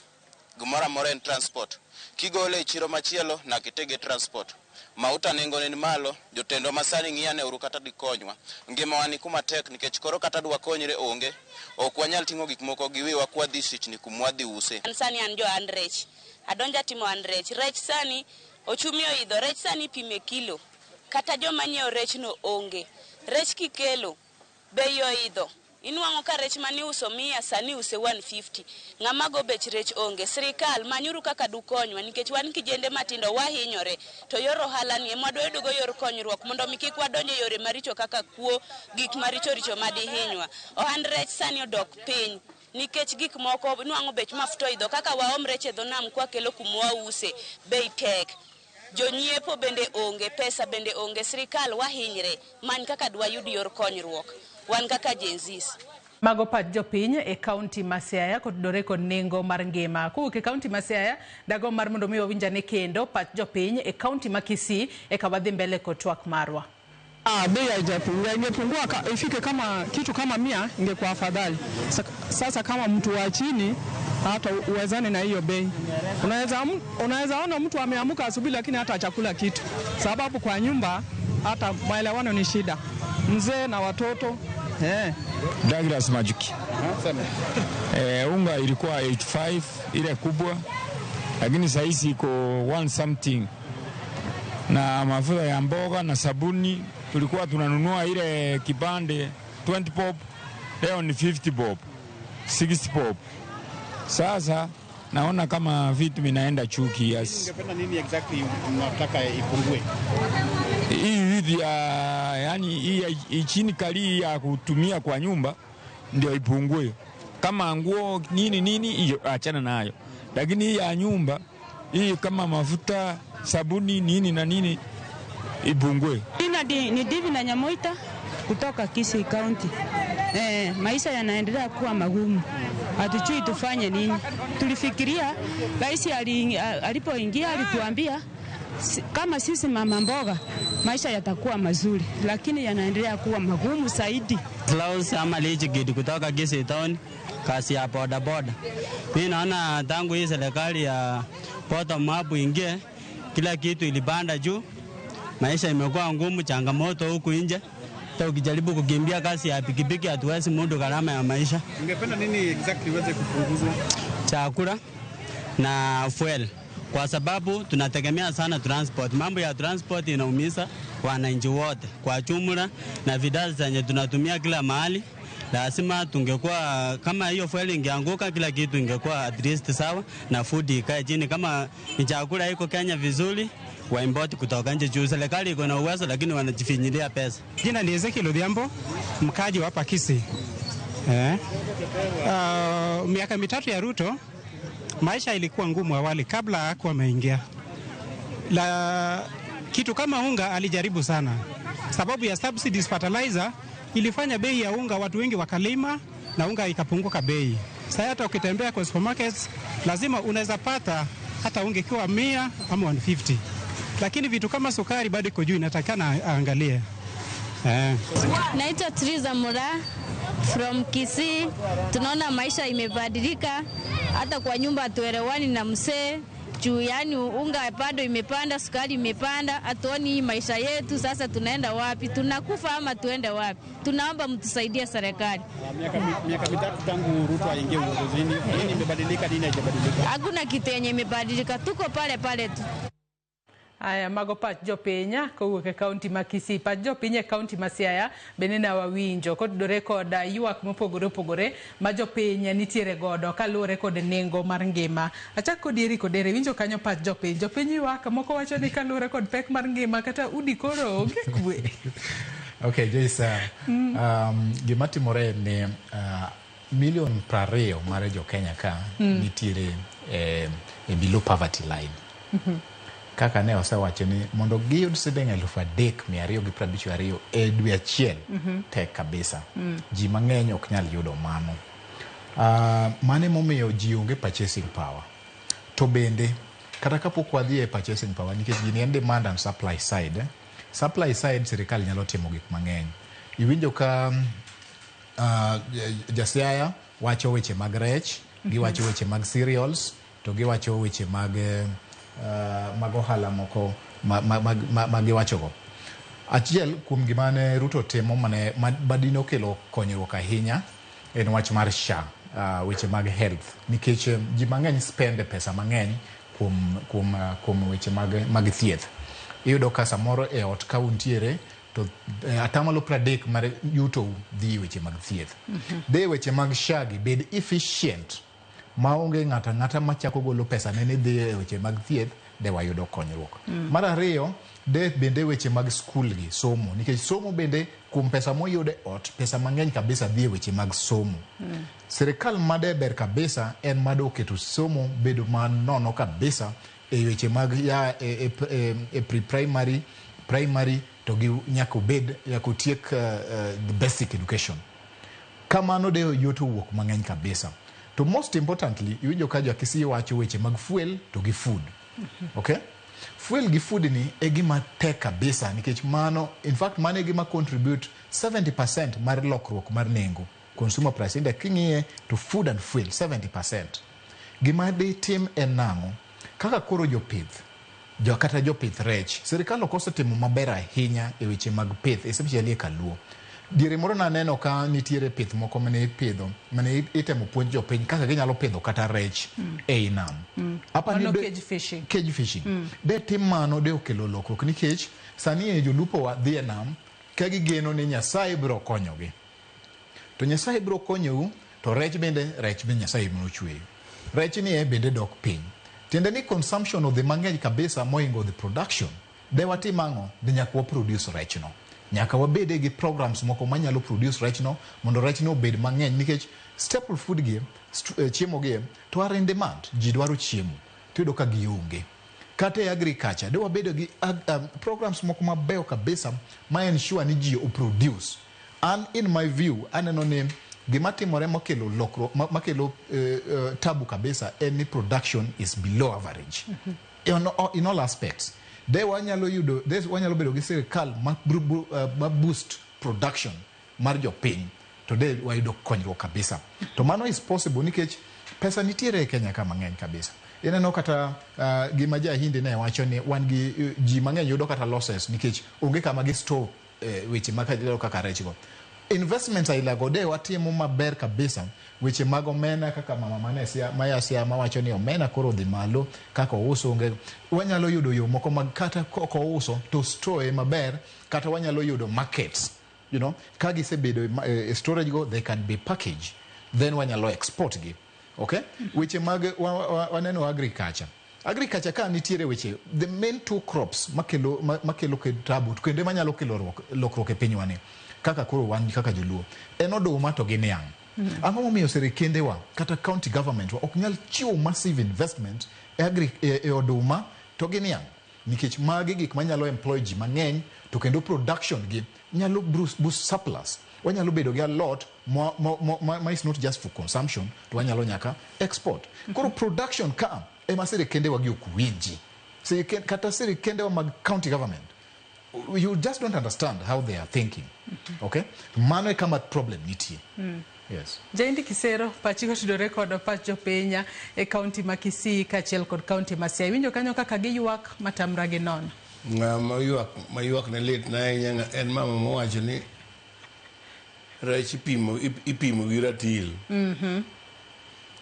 Gimoro amora en transport. Kigole e chiro machielo nyaka itege transport. Mauta nengone ni malo, jotendwa masani ng'iyane uru kata dikonywa. Ngimawa ni kuma tek nikech koro kata dwakonyre onge. Ok wanyal ting'o gik moko gi wiwa kwadhi sichni kumwadhi use.
An sani an jo an rech. Adonjo atimo an rech. Rech sani ochumi oidho, rech sani ipime kilo. Kata joma nyiewo rech no onge. Rech kikelo, bei oidho. Inwang'o ka rech mane iuso 100 sani iuse 150. Ng'ama go bech rech onge. Sirikal manyuru kaka dukonywa nikech wan kijende matindo wahinyore. To yor ohala ni ema wadwa yudogo yor konyruok mondo mi kik wadonj e yore maricho kaka kuo, gik maricho richo madihinywa. Ohand rech sani odok piny nikech gik moko inwang'o bech mafuta oidho kaka waom rech e dho nam kwakelo kuma wause bei tek. Jonyiepo bende onge, pesa bende onge, sirikal wahinyre, many kaka dwayud yor konyruok. Wan kaka Gen Zs.
Mago pach jopiny e kaunti ma Siaya kotudore kod nengo mar ngima. Kowuok e kaunti ma Siaya, dagomb mar mondo mi wawinjane kendo pach jopiny e kaunti ma Kisii eka wadhi mbele kod twak marwa.
Bei haijapungua, ingepungua ifike kama kitu kama 100 ingekuwa afadhali. Sasa kama mtu wa chini hata uwezane na hiyo bei. Unaweza ona mtu ameamka asubuhi lakini hata chakula kitu. Sababu kwa nyumba hata maelewano ni shida. Mzee na watoto.
Douglas Majuki. Unga ilikuwa 85 ile kubwa, lakini saa hizi iko 1 something. Na mafuta ya mboga na sabuni tulikuwa tunanunua ile kipande 20 bob, leo ni 50 bob, 60 bob. Sasa naona kama vitu vinaenda chuki. Yes.
Ungependa nini exactly unataka ipungue?
Hii vitu ya yani hii chini kali ya kutumia kwa nyumba ndio ipungue. Kama nguo nini nini hiyo achana nayo. Lakini hii ya nyumba hii kama mafuta, sabuni nini na nini ipungue.
Jina ni Divi na Nyamoita kutoka Kisii County. Maisha yanaendelea kuwa magumu. Hatujui tufanye nini. Tulifikiria rais alipoingia alituambia kama sisi mama mboga maisha yatakuwa mazuri, lakini yanaendelea kuwa magumu zaidi.
Klaus ama Lichigidi kutoka Kisii Town, kazi ya boda boda. Mimi naona tangu hii serikali ya bottom up ingie, kila kitu ilipanda juu. Maisha imekuwa ngumu, changamoto huku nje. Hata ukijaribu kukimbia kazi ya pikipiki hatuwezi mudu gharama ya maisha.
Ungependa nini exactly iweze kupunguzwa?
Chakula na fuel. Kwa sababu tunategemea sana transport. Mambo ya transport inaumiza wananchi wote kwa jumla, na bidhaa zenye tunatumia kila mahali. Lazima tungekuwa kama hiyo fuel ingeanguka, kila kitu ingekuwa at least sawa na food ikae chini. Kama ni chakula iko Kenya vizuri, wa import kutoka nje juu serikali iko na uwezo, lakini wanajifinyilia pesa.
Jina ni Ezekiel Odhiambo, mkaji wa hapa Kisii.
Eh. Miaka 3 ya Ruto maisha ilikuwa ngumu awali kabla hakuwa ameingia. La kitu kama unga alijaribu sana, sababu ya subsidies fertilizer ilifanya bei ya unga watu wengi wakalima na unga ikapunguka bei. Sasa hata ukitembea kwa supermarkets lazima unaweza pata hata unga ikiwa 100 ama 150, lakini vitu kama sukari bado iko juu, inatakana aangalie.
Naitwa Triza Mura from Kisii. Tunaona maisha imebadilika, hata kwa nyumba hatuelewani na mzee juu, yani unga bado imepanda, sukari imepanda, hatuoni hii maisha yetu. Sasa tunaenda wapi? Tunakufa ama tuende wapi? Tunaomba mtusaidie serikali.
Miaka 3 tangu Ruto aingie uongozini, nini imebadilika, nini haijabadilika?
Hakuna kitu yenye imebadilika, tuko pale pale tu.
Aya, mago pach jopiny kowuok e kaunti ma Kisii. Pach jopiny e kaunti ma Siaya bende ne wawinjo kotudore kod ywak mopogore opogore ma jopiny nitiere godo kaluwore kod nengo mar ngima. Achak kodi Eric Odere, winjo kanyo pach jopiny. Jopiny ywak, moko wacho ni kaluwore kod pek mar ngima kata udi koro onge kwe.
Okay, Joyce, gima timore ni milion 20 mar jo Kenya ka nitiere e below poverty line. Kaka ne osewacho ni mondo giyud siling 3,252 e dwe achiel, tek kabisa. Ji mang'eny ok nyal yudo mano. Mano emomiyo ji onge purchasing power. To bende, kata kapok wadhi e purchasing power, nikech gini en demand and supply side. Supply side sirikal nyalo timo gik mang'eny. Iwinjo ka Jasiaya wacho weche mag rech, giwacho weche mag cereals, to giwacho weche mag mag ohala moko ma giwachogo. Achiel kuom gima ne Ruto timo mane badino kelo konyruok ahinya en wach mar SHA, weche mag health, nikech ji mang'eny spend pesa mang'eny kuom weche mag thieth. Iyudo ka samoro e ot ka untiere to 30% mar yuto dhi weche mag thieth. De weche mag SHA gi bed efficient maonge ng'ata ng'ata machako golo pesa ne dhi e weche mag thieth, de wayudo konyruok. Mar ariyo, de bende weche mag skul gi somo, nikech somo bende kuom pesa moyudo e ot, pesa mang'eny kabisa dhi e weche mag somo. Sirikal made ber kabisa en made oketo somo bedo manono kabisa e weche mag ya e pre-primary, primary to gi nyaka obed nyaka otiek the basic education. Kamano de yot owuok mang'eny kabisa. To most importantly, iwinjo ka jo Kisii wacho weche mag fuel to gi food. Okay? Fuel gi food ni e gima tek kabisa nikech mano, in fact mano e gima contribute 70% mar lokruok mar nengo. Consumer price index king'iye to food and fuel 70%. Gima ditim en nang'o? Kaka koro jopith, jo kata jopith rech, sirikal ok osetimo maber ahinya e weche mag pith, especially e Kaluo. Diere moro naneno ka nitiere pith moko mane ipidho, mane itemo puonj jopiny kaka ginyalo pidho kata rech ei nam.
Mano cage fishing.
Cage fishing. De tim mano de okelo lokruok nikech sani e jolupo wa dhi e nam ka gigeno ni Nyasaye biro konyogi. To Nyasaye biro konyou to rech bende Nyasaye biro chweyo. Rech ni e bende dok piny. Tiende ni consumption odhi mang'eny kabisa moingo the production. De watim ang'o? De nyaka wa produce rechno. Nyaka wabede gi programs moko manyalo produce rechno mondo rechno obed mang'eny nikech staple food gi, chiemo gi to are in demand. Ji dwaro chiemo. Tiyudo ka gionge. Kata e agriculture, de wabedo gi programs moko mabeyo kabisa ma ensure ni ji oproduce. And in my view, aneno ni gima timore makelo lokruok, makelo tabu kabisa en ni production is below average. In all aspects. De wanyalo yudo, de wanyalo bedo gi sirikal ma boost production mar jopiny to de wayudo konyruok kabisa. To mano is possible nikech pesa nitiere e Kenya ka mang'eny kabisa. Ineno kata gima ja Hindi ne wacho ni wan gi ji mang'eny yudo kata losses nikech onge kama gi store weche kaka rech go. Investments aila go de watimo maber kabisa weche mag omena kaka mama mane maya Siaya mawacho ni omena koro dhi malo kaka ouso onge. Wanyalo yudo yo moko mag kata kok ouso to store maber kata wanyalo yudo markets, you know, ka gisebedo e storage go they can be packaged, then wanyalo export gi. Okay? Weche mag waneno agriculture. Agriculture ka nitiere weche the main two crops makelo tabu kendo manyalo kelo lokruok e pinywa ni kaka koro wan kaka joluo en oduma to gi niang'. Ang'o momiyo sirikendewa kata county government wa ok nyal chiwo massive investment e, agri, e oduma to gi niang'? Nikech magi gik manyalo employ ji mang'eny to kendo production gi nyalo boost surplus. Wanyalo bedo gi a lot ma is not just for consumption, to wanyalo nyaka export. Koro production ka ema sirikendewa gi ok winji. Kata sirikendewa mag county government, you just don't understand how they are thinking. Okay? Mano e kama problem nitie. Yes.
Jaindi Kisero, pachi kotudore kod pach jopiny e kaunti ma Kisii kaachiel kod kaunti ma Siaya. Iwinjo kanyo kaka giywak matamra gi nono.
Ng'ama ywak ma ywak ne lit na ahinya en mama mowacho ni rech ipimo gi ratil.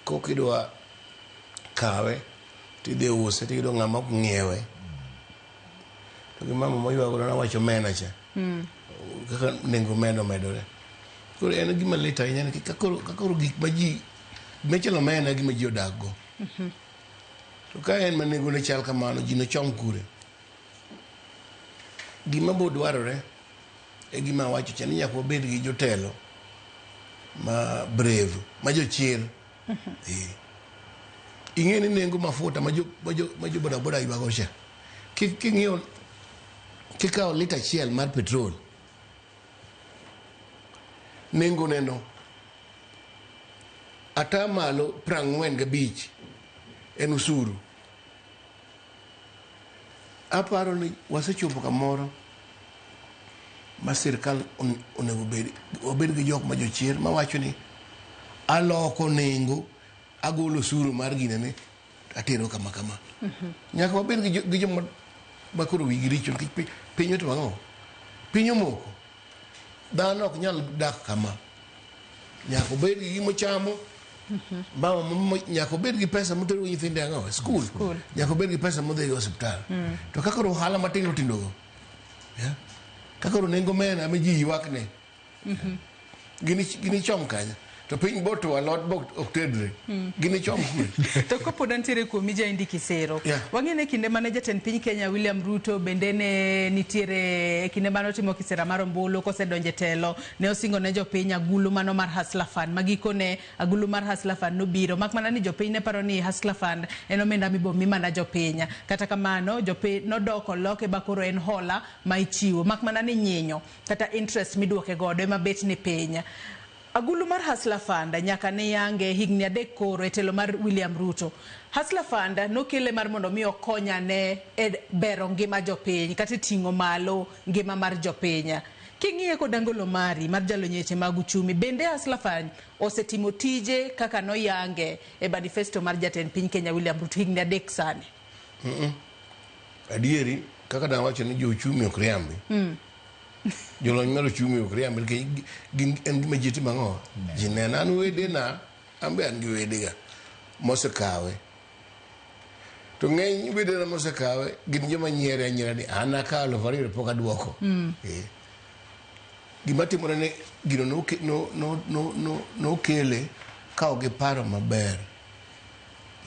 Kok idwa kawe tidhi use tiyudo ng'ama ok ng'iewe. To gi mama moywago nowacho omena cha kaka nengo omena omedore. Koro en gima lit ahinya nikech ka koro gik ma ji gima chalo omena e gima ji odak go. To ka en ma nengone chal kamano ji nochom kure. Gima bo dwarore e gima awacho cha ni nyaka wabed gi jotelo ma brave, ma jochir. Eh. Ing'e ni nengo mafuta ma jo bodaboda ywago cha. King'iyo kikawo lita achiel mar petrol nengo neno 45% en osuru. Aparo ni wasechopo kamoro ma sirkal onego bed wabed gi jok ma jochir mawacho ni aloko nengo agolo osuru mar ginene atero kama kama. Nyaka wabed gi joma ma koro wigi richo nikech piny otimo ang'o? Piny omoko. Dhano ok nyal dak kama. Nyaka obed gi gima ochamo. Mama nyaka obed gi pesa motero go nyithinde ang'o? E skul.
Skul.
Nyaka obed gi pesa modhi go e osiptal. To ka koro ohala matindo tindo go. Yeah? Ka koro nengo omena ma ji ywak ne. Ginichom kanya. To piny botwo alot bo ok tedre. Ginichom kure.
To kopod antiere kuomi Jaindi Kisero. Wang'e ni kinde mane jatend piny Kenya William Ruto bende ne nitiere e kinde mane otimo kisera mar ombulu kosedonjo e telo ne osingo ne jopiny agulu mano mar Hustler Fund ma gikone agulu mar Hustler Fund nobiro mak mana ni jopiny ne paro ni Hustler Fund en omenda mibo mi mana jopiny. Kata kamano jopiny nodok oloke ba koro en hola ma ichiwo mak mana ni nyinyo kata interest miduoke godo ema bet ni piny. Agulu mar Hustler Fund nyaka ne yange higni 3 koro e telo mar William Ruto. Hustler Fund nokele mar mondo mi okonyane e bero ngima jopiny kata e ting'o malo ngima mar jopiny. King'iye kod angolo mari mar jalony e weche mag uchumi, bende Hustler Fund osetimo tije kaka noyange e manifesto mar jatend piny Kenya William Ruto higni 3 sani?
Adieri kaka nawacho ni jo uchumi ok riambi. Jolony mar uchumi ok riambi nikech gin en gima ji timo ang'o? Ji neno. An wedena, an be an gi wedega mosekawe. To ng'eny wedena mosekawe gin joma nyiere anyiera ni an akawo 2,000 to pok aduoko. Eh. Gima timore ni gino nokele ka ok giparo maber.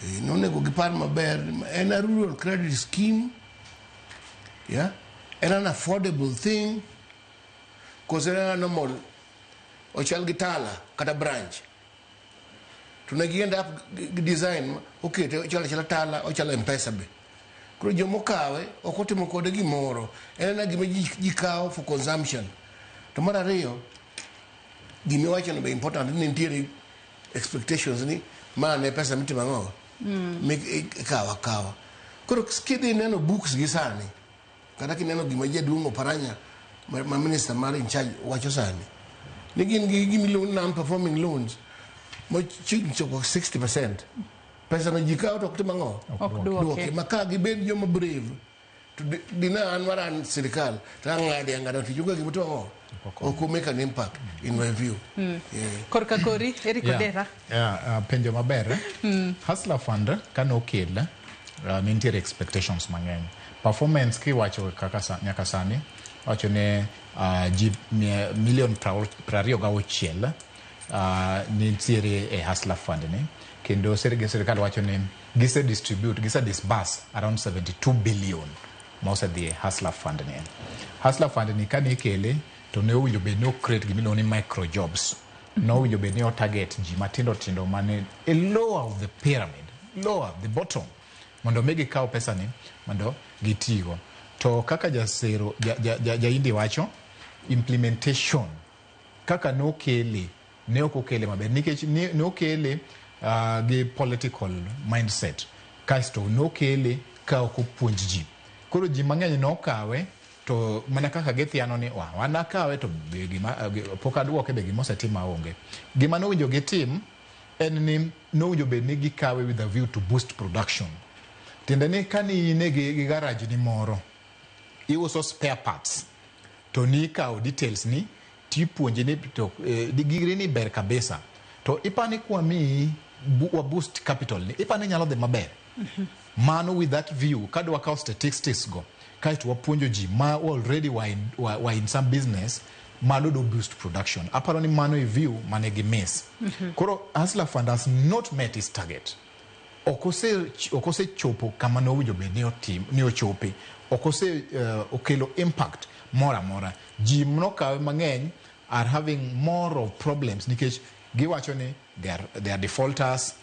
Eh, nonego gipar maber en a rural credit scheme yeah? En an affordable thing koso en a normal ochal gi Tala kata branch to ne gi end up gi design okete ochalo achala Tala ochalo Mpesa be koro jomokawe ok otimo kode gimoro en ena gima ji kawo for consumption. To mar ariyo gimiwachono be important ni nitiere expectations ni ma ne pesa mitimo ang'o ikawo akawa. Koro kidhi neno books gi sani kata kineno gima jaduong' Oparanya ma minister mar in charge wacho sani ni gin gi gimiluongo ni non performing loans mochiegni chopo 60% pesa no ji kawo to ok tim ang'o?
Ok duoke.
Duoke. Ma ka gibed joma brave to dina an mar an sirikal to ang'ade ang'ada to onge gima timo ang'o ok make an impact in my view. Yeah.
Korka kori, Eric Odera.
Yeah, penjo maber. Hustler Fund kanokel ne nitiere expectations mang'eny. Performance kiwacho kaka nyaka sani wacho ni ji milion 26 nitiere e Hustler Fund ni kendo sirikal wacho ni gise distribute gise disburse around 72 billion ma osedhi e Hustler Fund ni. Hustler Fund ni kane ikele to ne owinjo bed ni o create gimiluongo ni micro jobs. Nowinjo bed ni o target ji matindo tindo mane e lower of the pyramid, lower the bottom, mondo mi gikaw pesa ni mondo gitigo. To kaka jasero jaindi wacho, implementation kaka nokele ne ok okele maber nikech nokele gi political mindset, kasto nokele ka ok opuonj ji. Koro ji mang'eny nokawe to mana kaka githiano ni wa wan akawe to be gima pok aduoke, be gima osetim aonge. Gima nowinjo gitim en ni nowinjo bed ni gikawe with a view to boost production. Tiende ni kani in gi garage ni moro, iuso spare parts, to nikawo details ni tipuonji ni to gigri ni ber kabisa, to ipani kwamiyi wa boost capital ni ipani nyalo dhi maber. Mano with that view, kadwa kawo statistics go kaeto wapuonjo ji ma already were in some business, mano do boost production. Aparo ni mano e view mane gi miss. Koro Hustler Fund has not met its target. Ok osechopo kama nowinjo bed ni otim ni ochope. Ok ose okelo impact moro amora. Ji nokawe mang'eny are having more of problems nikech giwacho ni they are defaulters,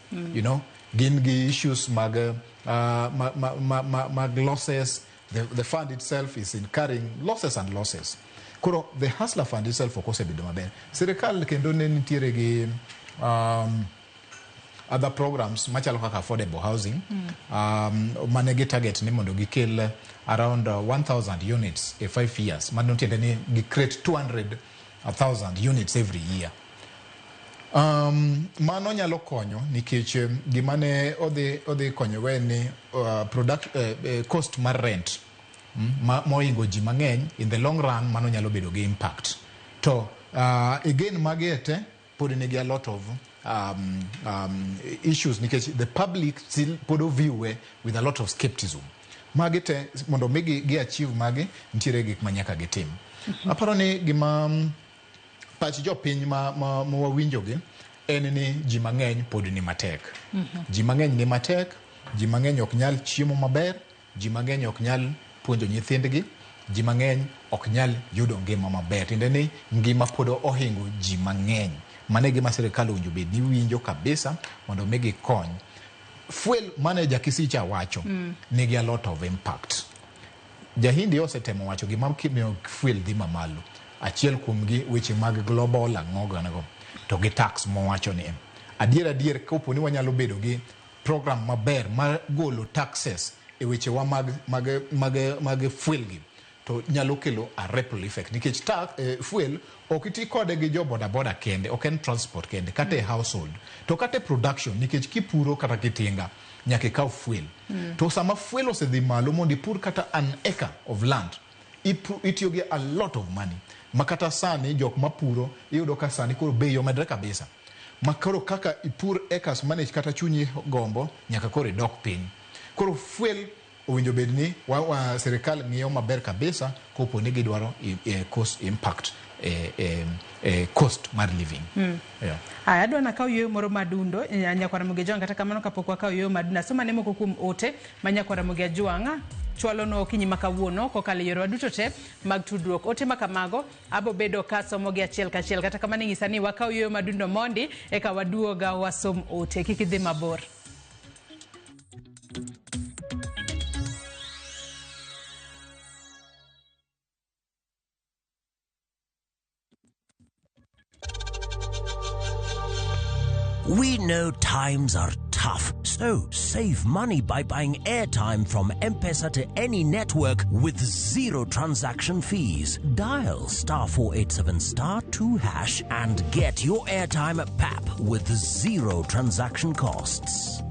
gin gi issues mag mag losses. The fund itself is incurring losses and losses. Koro the Hustler Fund itself ok osebedo maber. Sirikal kendo ne nitiere gi other programs machalo kaka affordable housing, mane gi target ni mondo gikel around 1000 units e 5 years. Mano tiende ni gi create 200,000 units every year. Mano nyalo konyo nikech gima ne odhi konyo en ni cost mar rent mohingo ji mang'eny in the long run, mano nyalo bedo gi impact. To again magi ete pod nigi a lot of issues nikech the public still pod view with a lot of skepticism. Magi te mondo mi gi achieve magi nitiere gik ma nyaka gitim. Aparo ni gima pach jopiny ma wawinjogi en ni ji mang'eny pod ni matek. Ji mang'eny ni matek, ji mang'eny ok nyal chiemo maber, ji mang'eny ok nyal puonjo nyithindgi, ji mang'eny ok nyal yudo ngima maber. Tiende ni ngima pod ohingo ji mang'eny. Mano e gima sirikal owinjo bed ni winjo kabisa mondo mi gikony. Fuel mane Jakisi cha wacho nigi a lot of impact. Jahindi osetemo wacho gima miyo fuel dhi mamalo. Achiel kuomgi weche mag global ang'o ganago to gi tax mowacho ni adier kapo ni wanyalo bedo gi program maber mar golo taxes e wechewa mag fuel gi, to nyalo kelo a ripple effect nikech tax fuel ok iti kode gi jo boda boda kende, ok en transport kende, kata e household to kata e production nikech kipuro kata kitinga nyaka ikaw fuel. To sama fuel osedhi malo mondo ipur kata an acre of land, itiyo gi a lot of money. Makata sani jok mapuro iyudo ka sani koro bei omedre kabisa. Makoro kaka ipur acres manage kata chunyi gombo nyaka koro idok piny. Koro fuel owinjo bed ni wa sirikal ng'iyo maber kabisa kopo ni gidwaro cost impact cost mar living. Yeah.
Aya, adwa nakaw yueyo moro madundo nyakwar Ramogi Ajwang', kata kamano kapok wakaw yueyo madundo, asoma ne moko kuom ote ma nyakwar Ramogi Ajwang' chwalo no okinyi ma kawuono kokalo e yorewa duto te mag tudruok. Ote ma kamago abo bedo ka somogi achiel kachiel, kata kamano inyisa ni wakaw yueyo madundo mondi eka waduoga wasom ote. Kik idhi mabor.
We know times are tough, so save money by buying airtime from M-Pesa to any network with zero transaction fees. Dial *487*2# and get your airtime at PAP with zero transaction costs.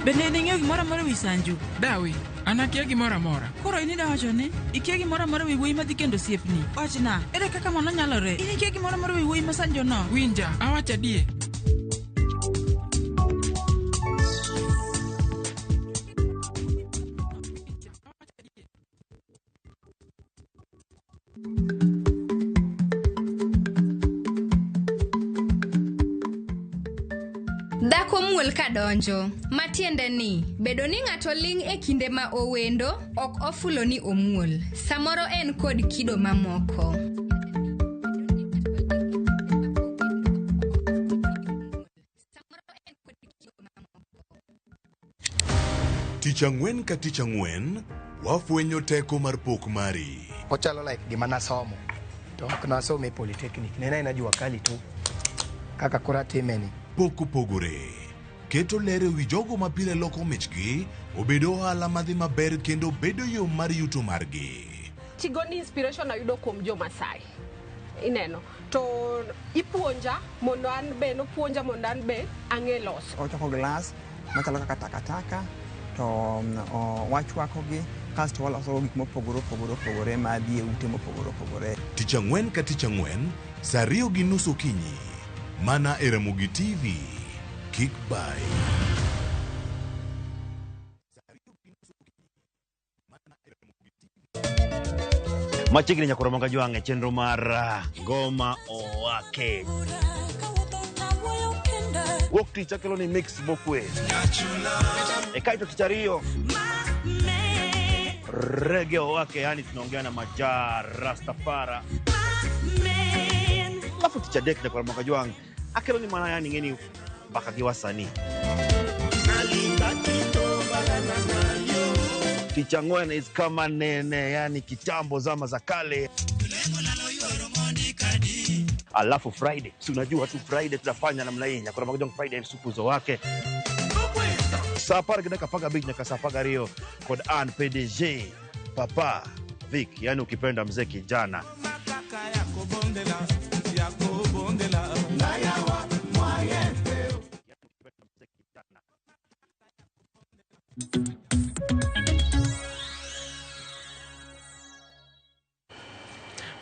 Bende ne ing'eyo gimoro amora wi Sanju?
Dawi, an akia gimoro amora.
Koro in idawacho ni ikia gimoro amora wi wuoyi madhi kendo osiepni. Wachna, ere kaka mano nyalore? In ikia gimoro amora wi wuoyi ma Sanjo no?
Winja, awacho adier.
Dhako muol ka donjo, matiende ni bedo ni ng'ato ling' e kinde ma owendo ok ofulo ni omuol. Samoro en kod kido mamoko.
Tich ang'wen ka tich ang'wen, wafwenyo teko mar pok mari.
Ochalo like gima nasomo to ok nasomo e polytechnic, ne en aena jua kali tu kaka koro atime ni.
Pok opogore. Keto ler e wi jogo ma pile loko michgi obedo ohala madhi maber kendo bedo yo mar yuto margi.
Tigoni inspiration ayudo kuom jo Masai. Ineno. To ipuonja mondo an be nopuonja mondo an be ang'e loso.
Ochoko glass machalo kaka takataka to wachwakogi kasto waloso gik mopogore opogore opogore madhi e ute mopogore opogore.
Tich ang'wen ka tich ang'wen, saa 2:30 okinyi. Mana e Ramogi TV. Kik bai.
Machiegni nyakoro manga jwang' e chenro mar Ngoma Owake. Wuok tich akelo ni mix mokwe. E kaeto tich ariyo rege owake, yani tunaongea na majaa Rastafara. Alafu tich adek nyakoro manga jwang' akelo ni mana yani ng'eni mbaka gi wasanii. Tich ang'wen is kama nene, yani kitambo, zama za kale. Alafu Friday, si unajua tu Friday tunafanya namna hii, nyakoro manga jwang' Friday sukuzo wake saa 10:15 nyaka saa 12 kod an PDG Papa Vic, yani ukipenda mzee kijana.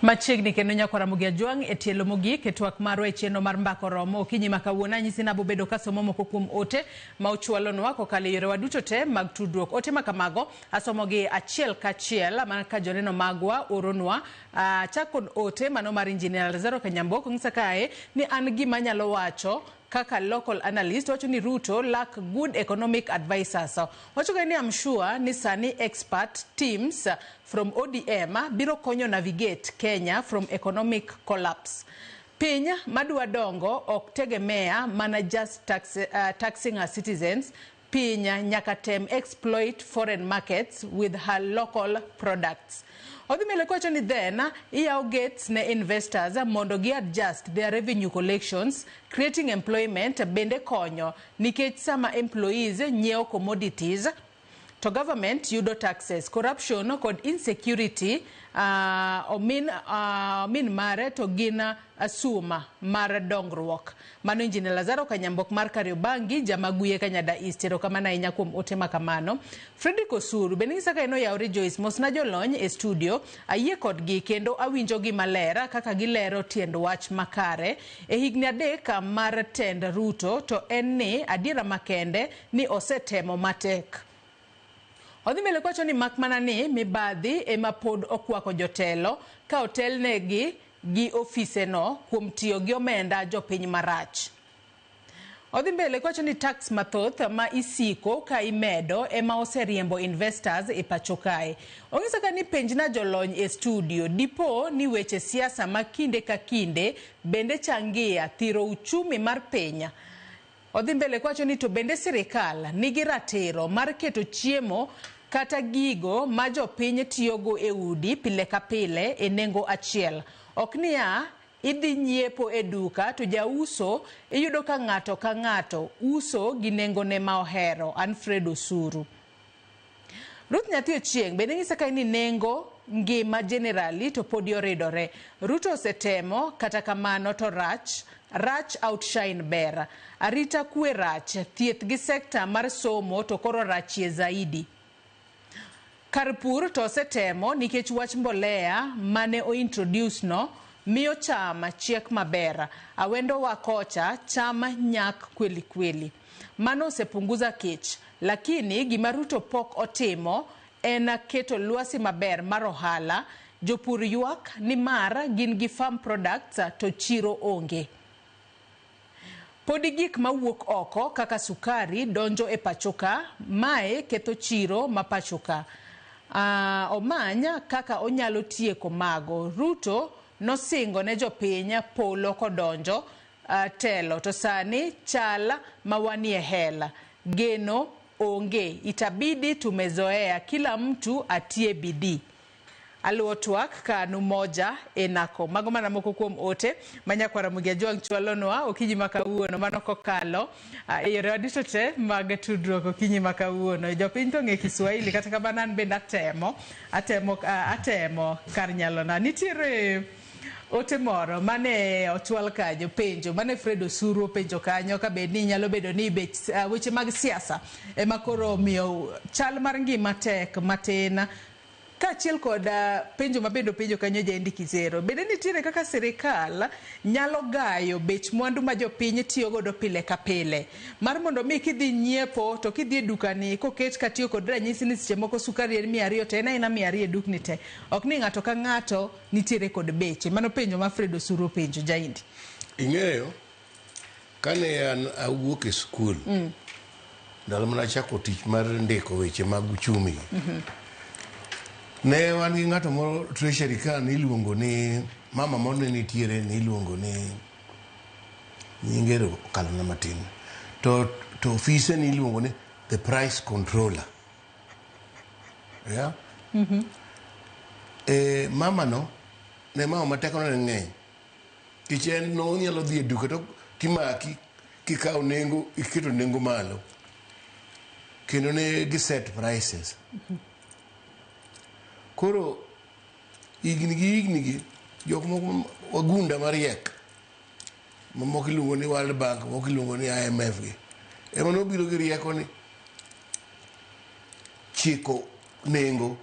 Machiegni kendo nyako Ramogi Ajwang' e tielo mogik e twak marwa e chenro mar Mbaka Oromo. Okinyi ma kawuono anyisi ni abobedo kasomo moko kuom ote ma uchwalonwa kokalo e yorewa duto te mag tudruok. Ote ma kamago asomogi achiel kachiel mana ka joneno magwa oronwa. Achak kod ote mano mar Engineer Lazaro Kanyambok ong'isa kae ni an gima anyalo wacho kaka local analyst wacho ni Ruto lack good economic advisors. Wacho ni I'm sure ni sani expert teams from ODM biro konyo navigate Kenya from economic collapse. Piny madwa dongo ok tegemea mana just taxing our citizens. Piny nyaka tem exploit foreign markets with her local products. Odhi mbele kowacho ni then iyawo gates ne investors mondo gi adjust their revenue collections, creating employment bende konyo nikech sama employees nyiewo commodities to government yudo taxes, corruption kod insecurity omin mare to gin suma mar dongruok. Mano Engineer Lazaro Kanyambok mar Kariobangi, Jamaguye Kanyada East. Erokamano ahinya kuom ote ma kamano. Fredrick Osuru bende ng'isa ka en oyawore Joyce mosna jolony e studio, ayie kodgi kendo awinjogi maler kaka gilero tiend wach makare. E higni 3 mar tend Ruto to en ni adiera makende ni osetemo matek. Odhi mbele kowacho ni mak mana ni mibadhi ema pod okwako jotelo ka otelnegi gi ofiseno kuom tiyo gi omenda jopiny marach. Odhi mbele kowacho ni tax mathoth ma isiko ka imedo ema oseriembo investors e pacho kae. Ong'isa ka ni penjna jolony e studio dipo ni weche siasa ma kinde ka kinde bende changia thiro uchumi mar piny. Odhi mbele kowacho ni to bende sirikal nigi ratiro mar keto chiemo kata gigo ma jopiny tiyogo e udi pile ka pile e nengo achiel. Ok niya idhi nyiepo e duka to jauso iyudo ka ng'ato ka ng'ato uso gi nengone ma ohero. Alfred Osuru. Ruth Nyathi Ochieng' bende ng'isa ka ni nengo ngima generally to podi oridore. Ruto osetemo kata kamano to rach outshine ber. Arita kwe rach, thieth gi sekta mar somo to koro rachie zaidi. Kar pur to osetemo nikech wach mbolea mane ointroduce no miyo cham chiek maber. Awendo wa kocha cham nyak kweli kweli. Mano osepunguza kech, lakini gima Ruto pok otimo en keto lwasi maber mar ohala. Jopur ywak ni mar gin gi farm products to chiro onge. Podi gik mawuok oko kaka sukari donjo e pachoka, mae ketho chiro ma pachoka. Omany kaka onyalo tieko mago. Ruto nosingo ne jopiny polo kodonjo telo to sani chal ma wanie hela. Geno onge, itabidi tumezoea, kila mtu atie bidii. Aluwo twak kanu moja enako. Mago mana moko kuom ote ma nyakwar Ramogi Ajwang' chwalonwa okinyi ma kawuono mano kokalo e yorewa duto te mag tudruok okinyi ma kawuono. Jopiny to ong'e Kiswahili kata kamano an bende atemo atemo atemo kar nyalona. Nitiere ote moro mane ochwal kanyo penjo mane Fred Osuru openjo kanyo ka bed ni nyalo bedo ni bech weche mag siasa ema koro omiyo chal mar ngima tek matin kaachiel kod penjo ma bende openjo kanyo Jaendi Kizero. Bende nitiere kaka sirikal nyalo gayo bech mwandu ma jopiny tiyo godo pile ka pile mar mondo mi kidhi nyiepo to kidhi e dukani koket katiyo kod ranyisi ni seche moko sukari en 200 to en aena 200 e dukni te. Ok ni ng'ato ka ng'ato nitiere kod beche. Mano penjo ma Fred Osuru openjo Jaindi.
Ing'eyo, kane an awuok e skul, ndalo mane achako tich mar ndiko weche mag uchumi, ne wan gi ng'ato moro treasury ka niluongo ni mama moro ne nitiere niluongo ni nyinge okalona matin to ofise niluongo ni the price controller. Yeah? Mama no ne mama ma tekone ne ng'eny nikech en nonyalo dhi e duka to timaki kikawo nengo iketo nengo malo kendo ne gi set prices. Koro higni gi higni gi jok moko wagunda mariek ma moko iluongo ni World Bank moko iluongo ni IMF gi ema nobiro gi rieko ni chiko nengo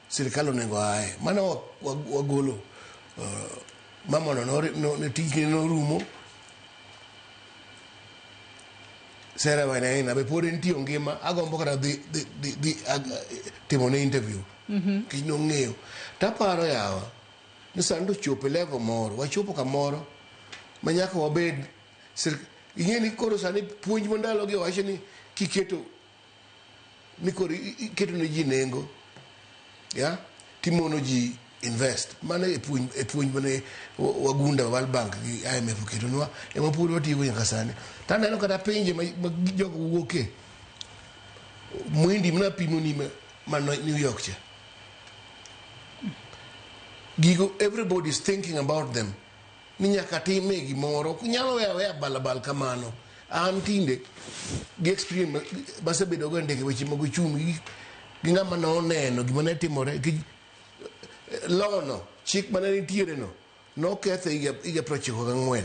sirikal onego aye mano wagolo mama no ne tijne norumo. Sarah Wainaina be pod entie ngima agombo kata dhi timone interview nikech nong'eyo. Taparo yawa ni sani to chopo e level moro wachopo kamoro ma nyaka wabed ing'e ni koro sani puonj ma ndalogi wacho ni kiketo ni koro iketo ne ji nengo ya timono ji invest. Mano e puonj mane wagunda World Bank gi IMF oketonwa ema pod watiyogo nyaka sani. Taneno kata pinje ma jogo wuoke Mwindi mana pimo ni ma New York cha. Gigo everybody is thinking about them. Ni nyaka time gimoro ok nyalo weya balabal kamano. An tinde gi experience masebedo go e ndeke weche mag uchumi gi ng'ama noneno gima ne timore gi lono chik mane nitiere no noketho higa 94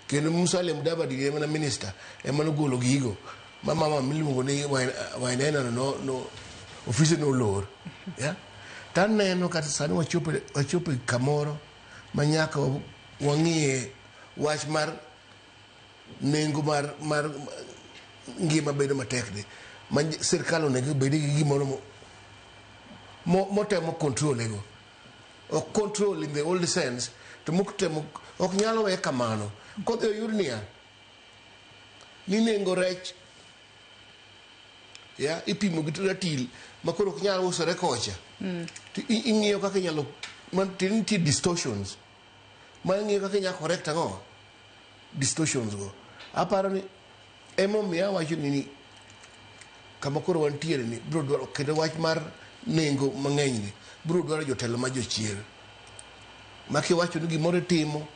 kendo Musalia Mudavadi ema ne minister ema nogolo gigo ma mama miluongo ni Wainaina no ofise nolor. Yeah? Taneno kata sani wachopo kamoro ma nyaka wang'iye wach mar nengo mar ngima bedo matek ni ma sirikal onego bed gi gimoro motemo control ego. Ok control in the old sense to motemo ok nyalo we kamano. Kodhi oyud niya ni nengo rech ya ipimo gi ratil ma koro ok nyal usore kocha. To ing'iyo kaka inyalo nitie distortions ma ing'iyo kaka inyalo correct ang'o distortions go. Aparo ni emomiyo awacho ni kama koro wantiere ni biro dwaro kendo wach mar nengo mang'eny ni biro dwaro jotelo ma jochier ma kiwacho ni gimoro itimo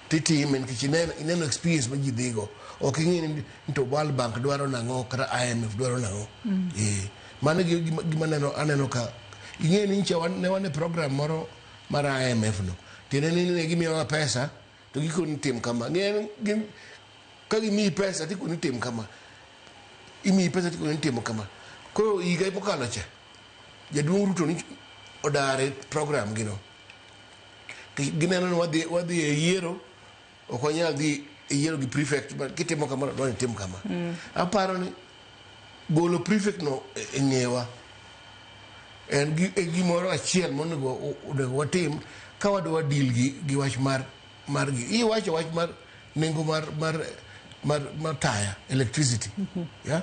titime nikech ineno experience ma ji dhigo. Ok ing'e ni to World Bank dwaro nang'o kata IMF dwaro nang'o. Mano gima aneno ka ing'e ni nyicha ne wan e program moro mar IMF no tiende ni ne gimiyowa pesa to gikoni tim kama. Ka gimiyi pesa tikoni tim kama, imiyi pesa tikoni timo kama. Koro higa mokalo cha jaduong' Ruto ni odare program gino. Gineno ni wadhi e yiero ok wanyal dhi e yiero gi prefect kitimo kamano dwani tim kama. Aparo ni golo prefect no e ng'ewa en gimoro achiel monego onego watim ka wadwa deal gi wach mar gi. Iwacho wach mar nengo mar taya, electricity. Yeah?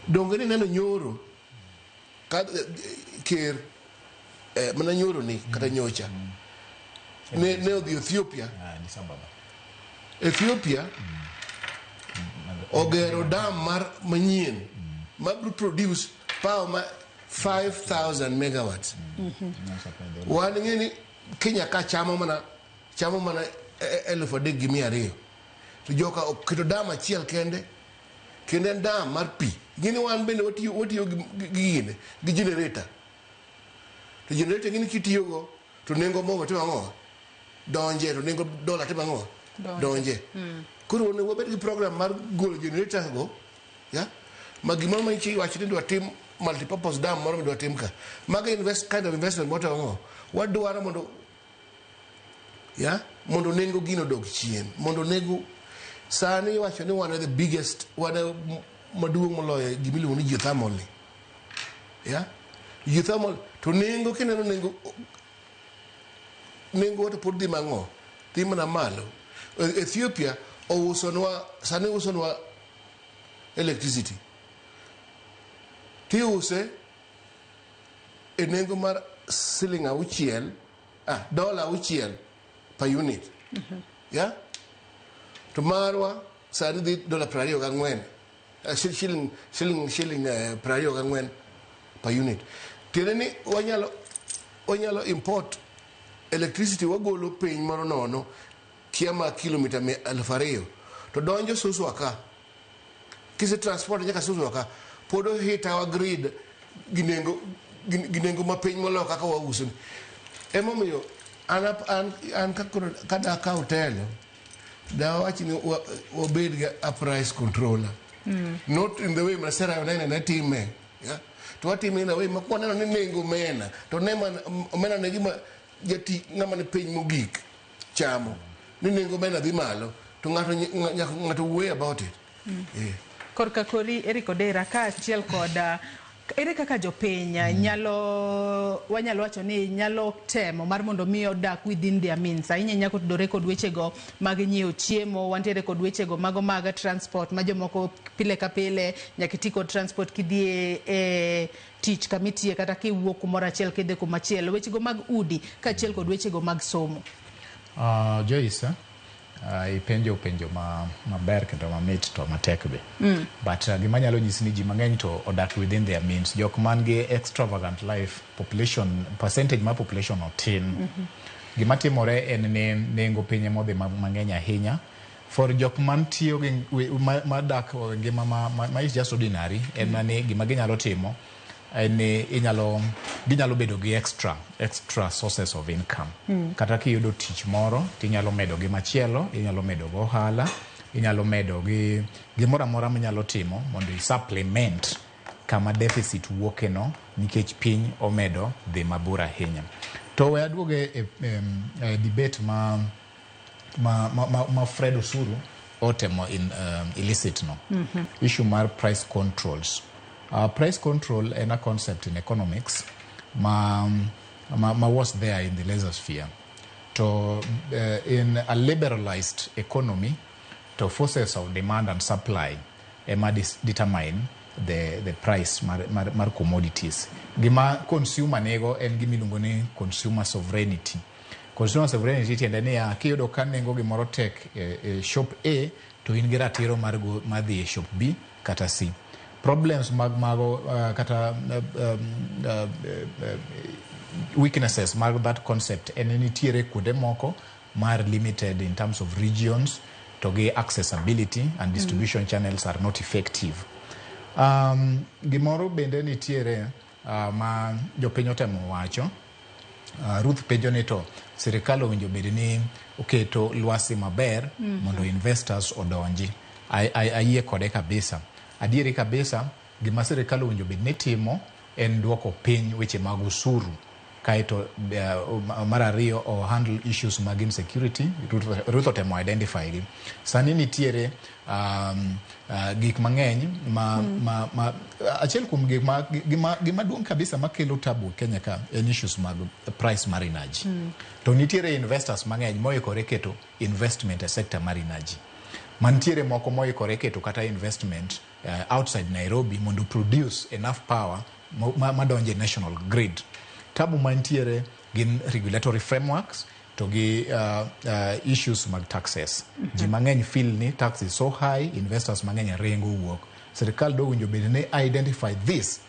Donge ni neno nyoro ka ker mana nyoro ni kata nyocha ne odhi Ethiopia. Ethiopia ogero dam mar manyien ma biro produce power ma 5000 megawatts. Wan ng'e ni Kenya ka chamo mana 3,200, to joka oketo dam achiel kende, kendo en dam mar pi. Ng'e ni wan bende watiyo gi gine, gi generator. To generator ng'e ni kitiyogo to nengo mogo timo ang'o? Donje. To nengo dola timo ang'o? Donje. Koro onego wabed gi program mar golo generators go, ya ma gimoro ma ichi wacho ni dwa tim multipurpose dam moro midwa tim ka. Mago invest kind of investment motimo ang'o? Wadwaro mondo, ya, mondo nengo gino dog chien, mondo nengo sani iwacho ni wan e the biggest, wan e maduong' moloyo gimiluongo ni geothermal ni. Ya, geothermal to nengo kineno nengo to pod dhi mang'o, dhi mana malo. Ethiopia ousonwa sani, usonwa electricity tiuse e nengo mar siling 6, $6 per unit. Ya, to marwa sani dhi dola 24, shilling 24 per unit. Tiende ni wanyalo import electricity, wagolo piny moro nono kia ma kilomita 2,000 to donjo Suswa ka. Kise transport nyaka Suswa ka, pod ohit our grid gi nengo mapiny moloyo kaka wauso. Emomiyo an ka koro kada akaw telo, dawach ni wabed gi a price controller, not in the way ma Sera nene ne time, yeah? To watime in a way ma kwaneno ni nengo omena to ne omena ne gima jati ng'ama ni piny mogik chamo ni nengo omena dhi malo to ng'ato nyaka ng'ato wuoyo about it. Yeah.
Korka kori Eric Odera, kaachiel kod ere kaka jopiny nyalo, wanyalo wacho ni nyalo temo mar mondo mi odak within their means, ahinya ahinya kotudore kod wechego mag nyiewo chiemo, wantiere kod wechego mago mag transport ma jomoko pile ka pile nyaka iti kod transport kidhi e tich kamitiye kata kiwuok kumoro achiel kidhi kumachielo, wechego mag udi kaachiel kod wechego mag somo.
Joyce, ipenjo penjo maber kendo mamit to matek be. But gima nyalo nyisi ni ji mang'eny to odak within their means. Jok man gi extravagant life, population percentage mar population otin. Gima timore en ni nengo piny emodhi mang'eny ahinya. For jok man tiyo gi madak ngima ma is just ordinary, en ni gima ginyalo timo en ni ginyalo bedo gi extra sources of income. Kata kiyudo tich moro tinyalo medo gi machielo, inyalo medo go ohala, inyalo medo gi gimoro amora minyalo timo mondo i supplement kama deficit wuoke no, nikech piny omedo dhi mabor ahinya. To we aduoge e debate ma Fred Osuru otemo in illicit no. Issue mar price controls. Price control en a concept in economics ma was there in the laissez-faire. To in a liberalized economy, to forces of demand and supply ema determine the price mar commodities. Gima consumer nego en gima iluongo ni consumer sovereignty. Consumer sovereignty tiende niya, kiyudo ka nengo gimoro tek e shop A, to in gi ratiro mar dhi e shop B kata C. Problems mag mago kata weaknesses mag that concept en ni nitiere kuonde moko mar limited in terms of regions to gi accessibility and distribution channels are not effective. Gimoro bende nitiere ma jopiny otemo wacho. Ruth penjo ni to sirikal owinjo bed ni oketo lwasi maber mondo investors odonji. Ayie kode kabisa. Adieri kabisa, gima sirikal owinjo bed ni timo en duoko piny weche mag osuru. Kata Kaeto mar ariyo, o handle issues mag insecurity. Ruto temo identify gi. Sani nitiere gik mang'eny ma, ma achiel kuom gik ma gima duong' kabisa makelo tabu Kenya ka en issues mag price mar energy. To nitiere investors mang'eny moikore keto investment e sector mar energy. Mantiere moko moikore keto kata investment outside Nairobi mondo produce enough power madonjo e national grid. Tabu mantiere gin regulatory frameworks to gi issues mag taxes. Ji mang'eny feel ni tax is so high, investors mang'eny ringo wuok. Sirikal dowinjo bed ni identify this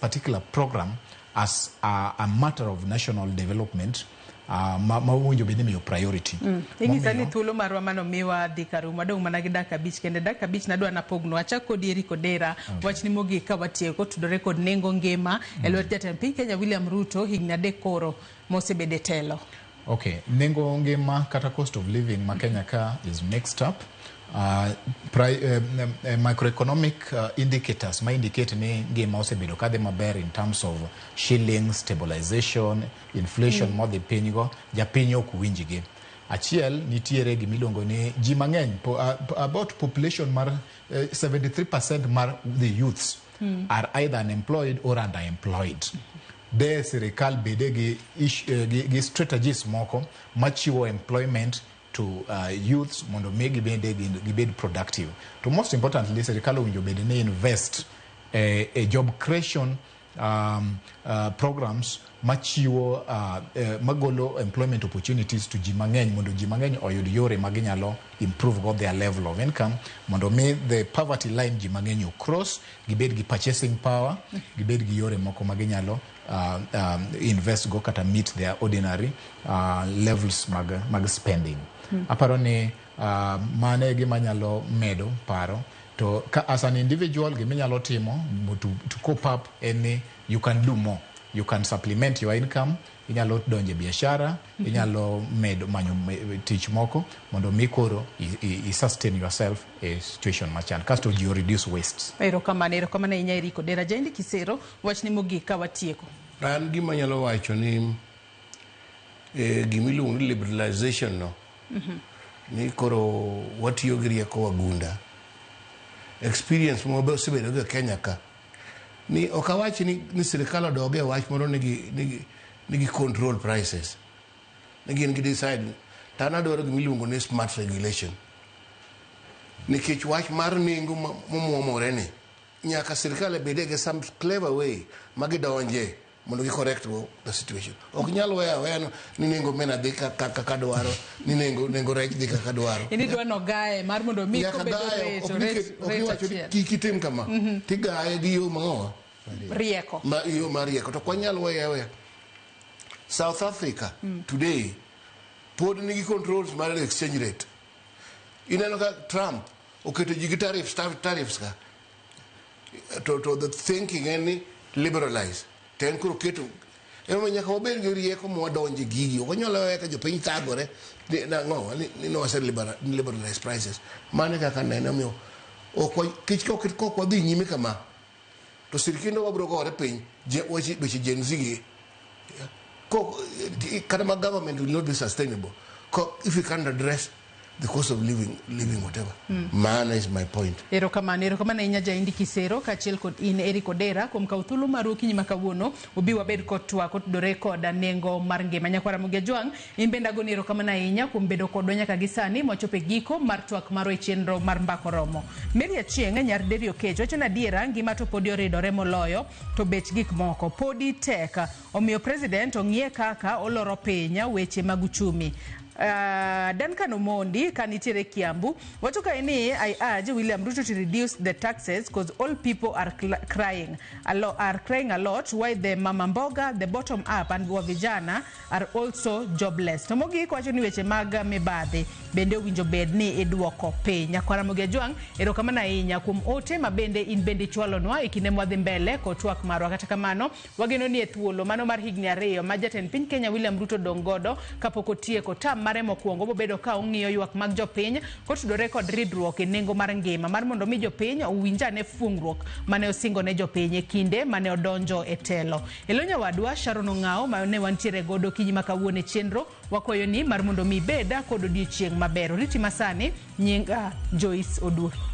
particular program as a matter of national development ma owinjo bed ni imiyo priority.
Inyisa ni thuolo marwa manomiwa dhi karumo, adong' mana gi dakika 5 kende. Dakika 5 nadwa napognu. Achak kodi Eric Odera. Wachni mogik ka watieko tudore kod nengo ngima e lwet jatend piny Kenya William Ruto higni 3 koro mosebedo e telo.
Okay, nengo ngima kata cost of living ma Kenya ka is mixed up. Microeconomic indicators ma indicate ni ngima osebedo kadhi maber in terms of shilling stabilization, inflation modhi piny go, japiny ok winjgi. Achiel, nitiere gimiluongo ni ji mang'eny, about population mar 73% mar the youths are either unemployed or underemployed. De sirikal bede gi strategies moko machiwo employment to youths mondo mi gibede gibed productive. To most importantly, sirikal owinjo bed ni invest e job creation programs machiwo magolo employment opportunities to ji mang'eny mondo ji mang'eny oyud yore ma ginyalo improve go their level of income mondo mi the poverty line ji mang'eny cross, gibed gi purchasing power, gibed gi yore moko ma ginyalo invest go kata meet their ordinary levels mag spending. Aparo ni mano e gima nyalo medo paro. To ka as an individual, giminyalo timo to cope up en ni you can do more, you can supplement your income, inyalo donjo e biashara, inyalo medo manyo tich moko mondo mi koro i sustain yourself e situation machal kasto ji reduce wastes.
Erokamano, erokamano ahinya Eric Odera. Jaindi Kisero, wachni mogik ka watieko.
An gima anyalo wacho ni gimiluongo ni liberalization no ni koro watiyo gi rieko wagunda. Experience ma osebedo go e Kenya ka ni ok awach ni sirikal odog e wach moro ni gi control prices, ni gin gi decide. To an adwaro gimiluongo ni smart regulation, nikech wach mar nengo momwomore ni nyaka sirikal bede gi some clever way ma gidonje mondo gi correct go the situation. Ok nyal weyo aweya ni nengo omena dhi kaka dwaro, ni nengo rech dhi kaka dwaro.
In idwa nogaye mar mondo mi
Nyaka
kobedo
gaye,
rate
ok
to
ni
rate
ok
rate
iwacho ni
achiel.
Kik itim kama, tigaye gi yo mang'owa
rieko
ma yo mar rieko. To ok wanyal weyo aweya. South Africa today pod nigi controls mar exchange rate. Ineno ka Trump oketo ji gi tariffs ka to the thinking en ni liberalize to en koro keto. Emomiyo nyaka wabed gi rieko mwadonje gigi. Ok wanyal weyo ka jopiny thagore ni nang'o ni nowase liberalize prices. Mano e kaka neno. Omiyo ok kech kok wadhi nyime kama to sirikende wabiro gore piny weche Gen Z gi kok kata ma government will not be sustainable if we can't address the cost of living whatever. Mano is my point.
Erokamano, erokamano ahinya Jaindi Kisero kaachiel kod in Eric Odera kuom kawo thuolo maru okinyi ma kawuono ubi wabed kod twak otudore kod nengo mar ngima. Nyakwara Ramogi Ajwang', in bende agoni erokamano ahinya kuom bedo kodwa nyaka gi sani mwachopo e giko mar twak marwa e chenro mar Mbaka Oromo. Mary Achieng' nyar Deri Okech wacho ni adiera ngima to podi oridore moloyo to bech gik moko podi tek, omiyo president ong'iye kaka oloro piny weche mag uchumi. Duncan Omondi ka nitiere Kiambu wacho kae ni I urge William Ruto to reduce the taxes because all people are crying a lot, are crying a lot, why the mama mboga, the bottom up and wa vijana are also jobless. To mogik wacho ni weche mag mibadhi bende owinjo bed ni iduoko piny. Nyakwara Ramogi Ajwang', erokamano ahinya kuom ote ma bende in bende ichwalonwa e kinde mwadhi mbele kod twak marwa. Kata kamano wageno ni e thuolo mano mar higni 2 ma jatend piny Kenya William Ruto dong' godo kapok otieko tam mare mokwongo bobedo ka ong'iyo ywak mag jopiny kotudore kod ridruok e nengo mar ngima mar mondo mi jopiny owinj ane fuong'ruok mane osingo ne jopiny e kinde mane odonjo e telo. E lo nyawadwa Sharon Ong'ao mane wantiere godo okinyi ma kawuono e chenro wakwayo ni mar mondo mi ibed kod odiochieng' maber. Oriti masani, nyinga Joyce Oduor.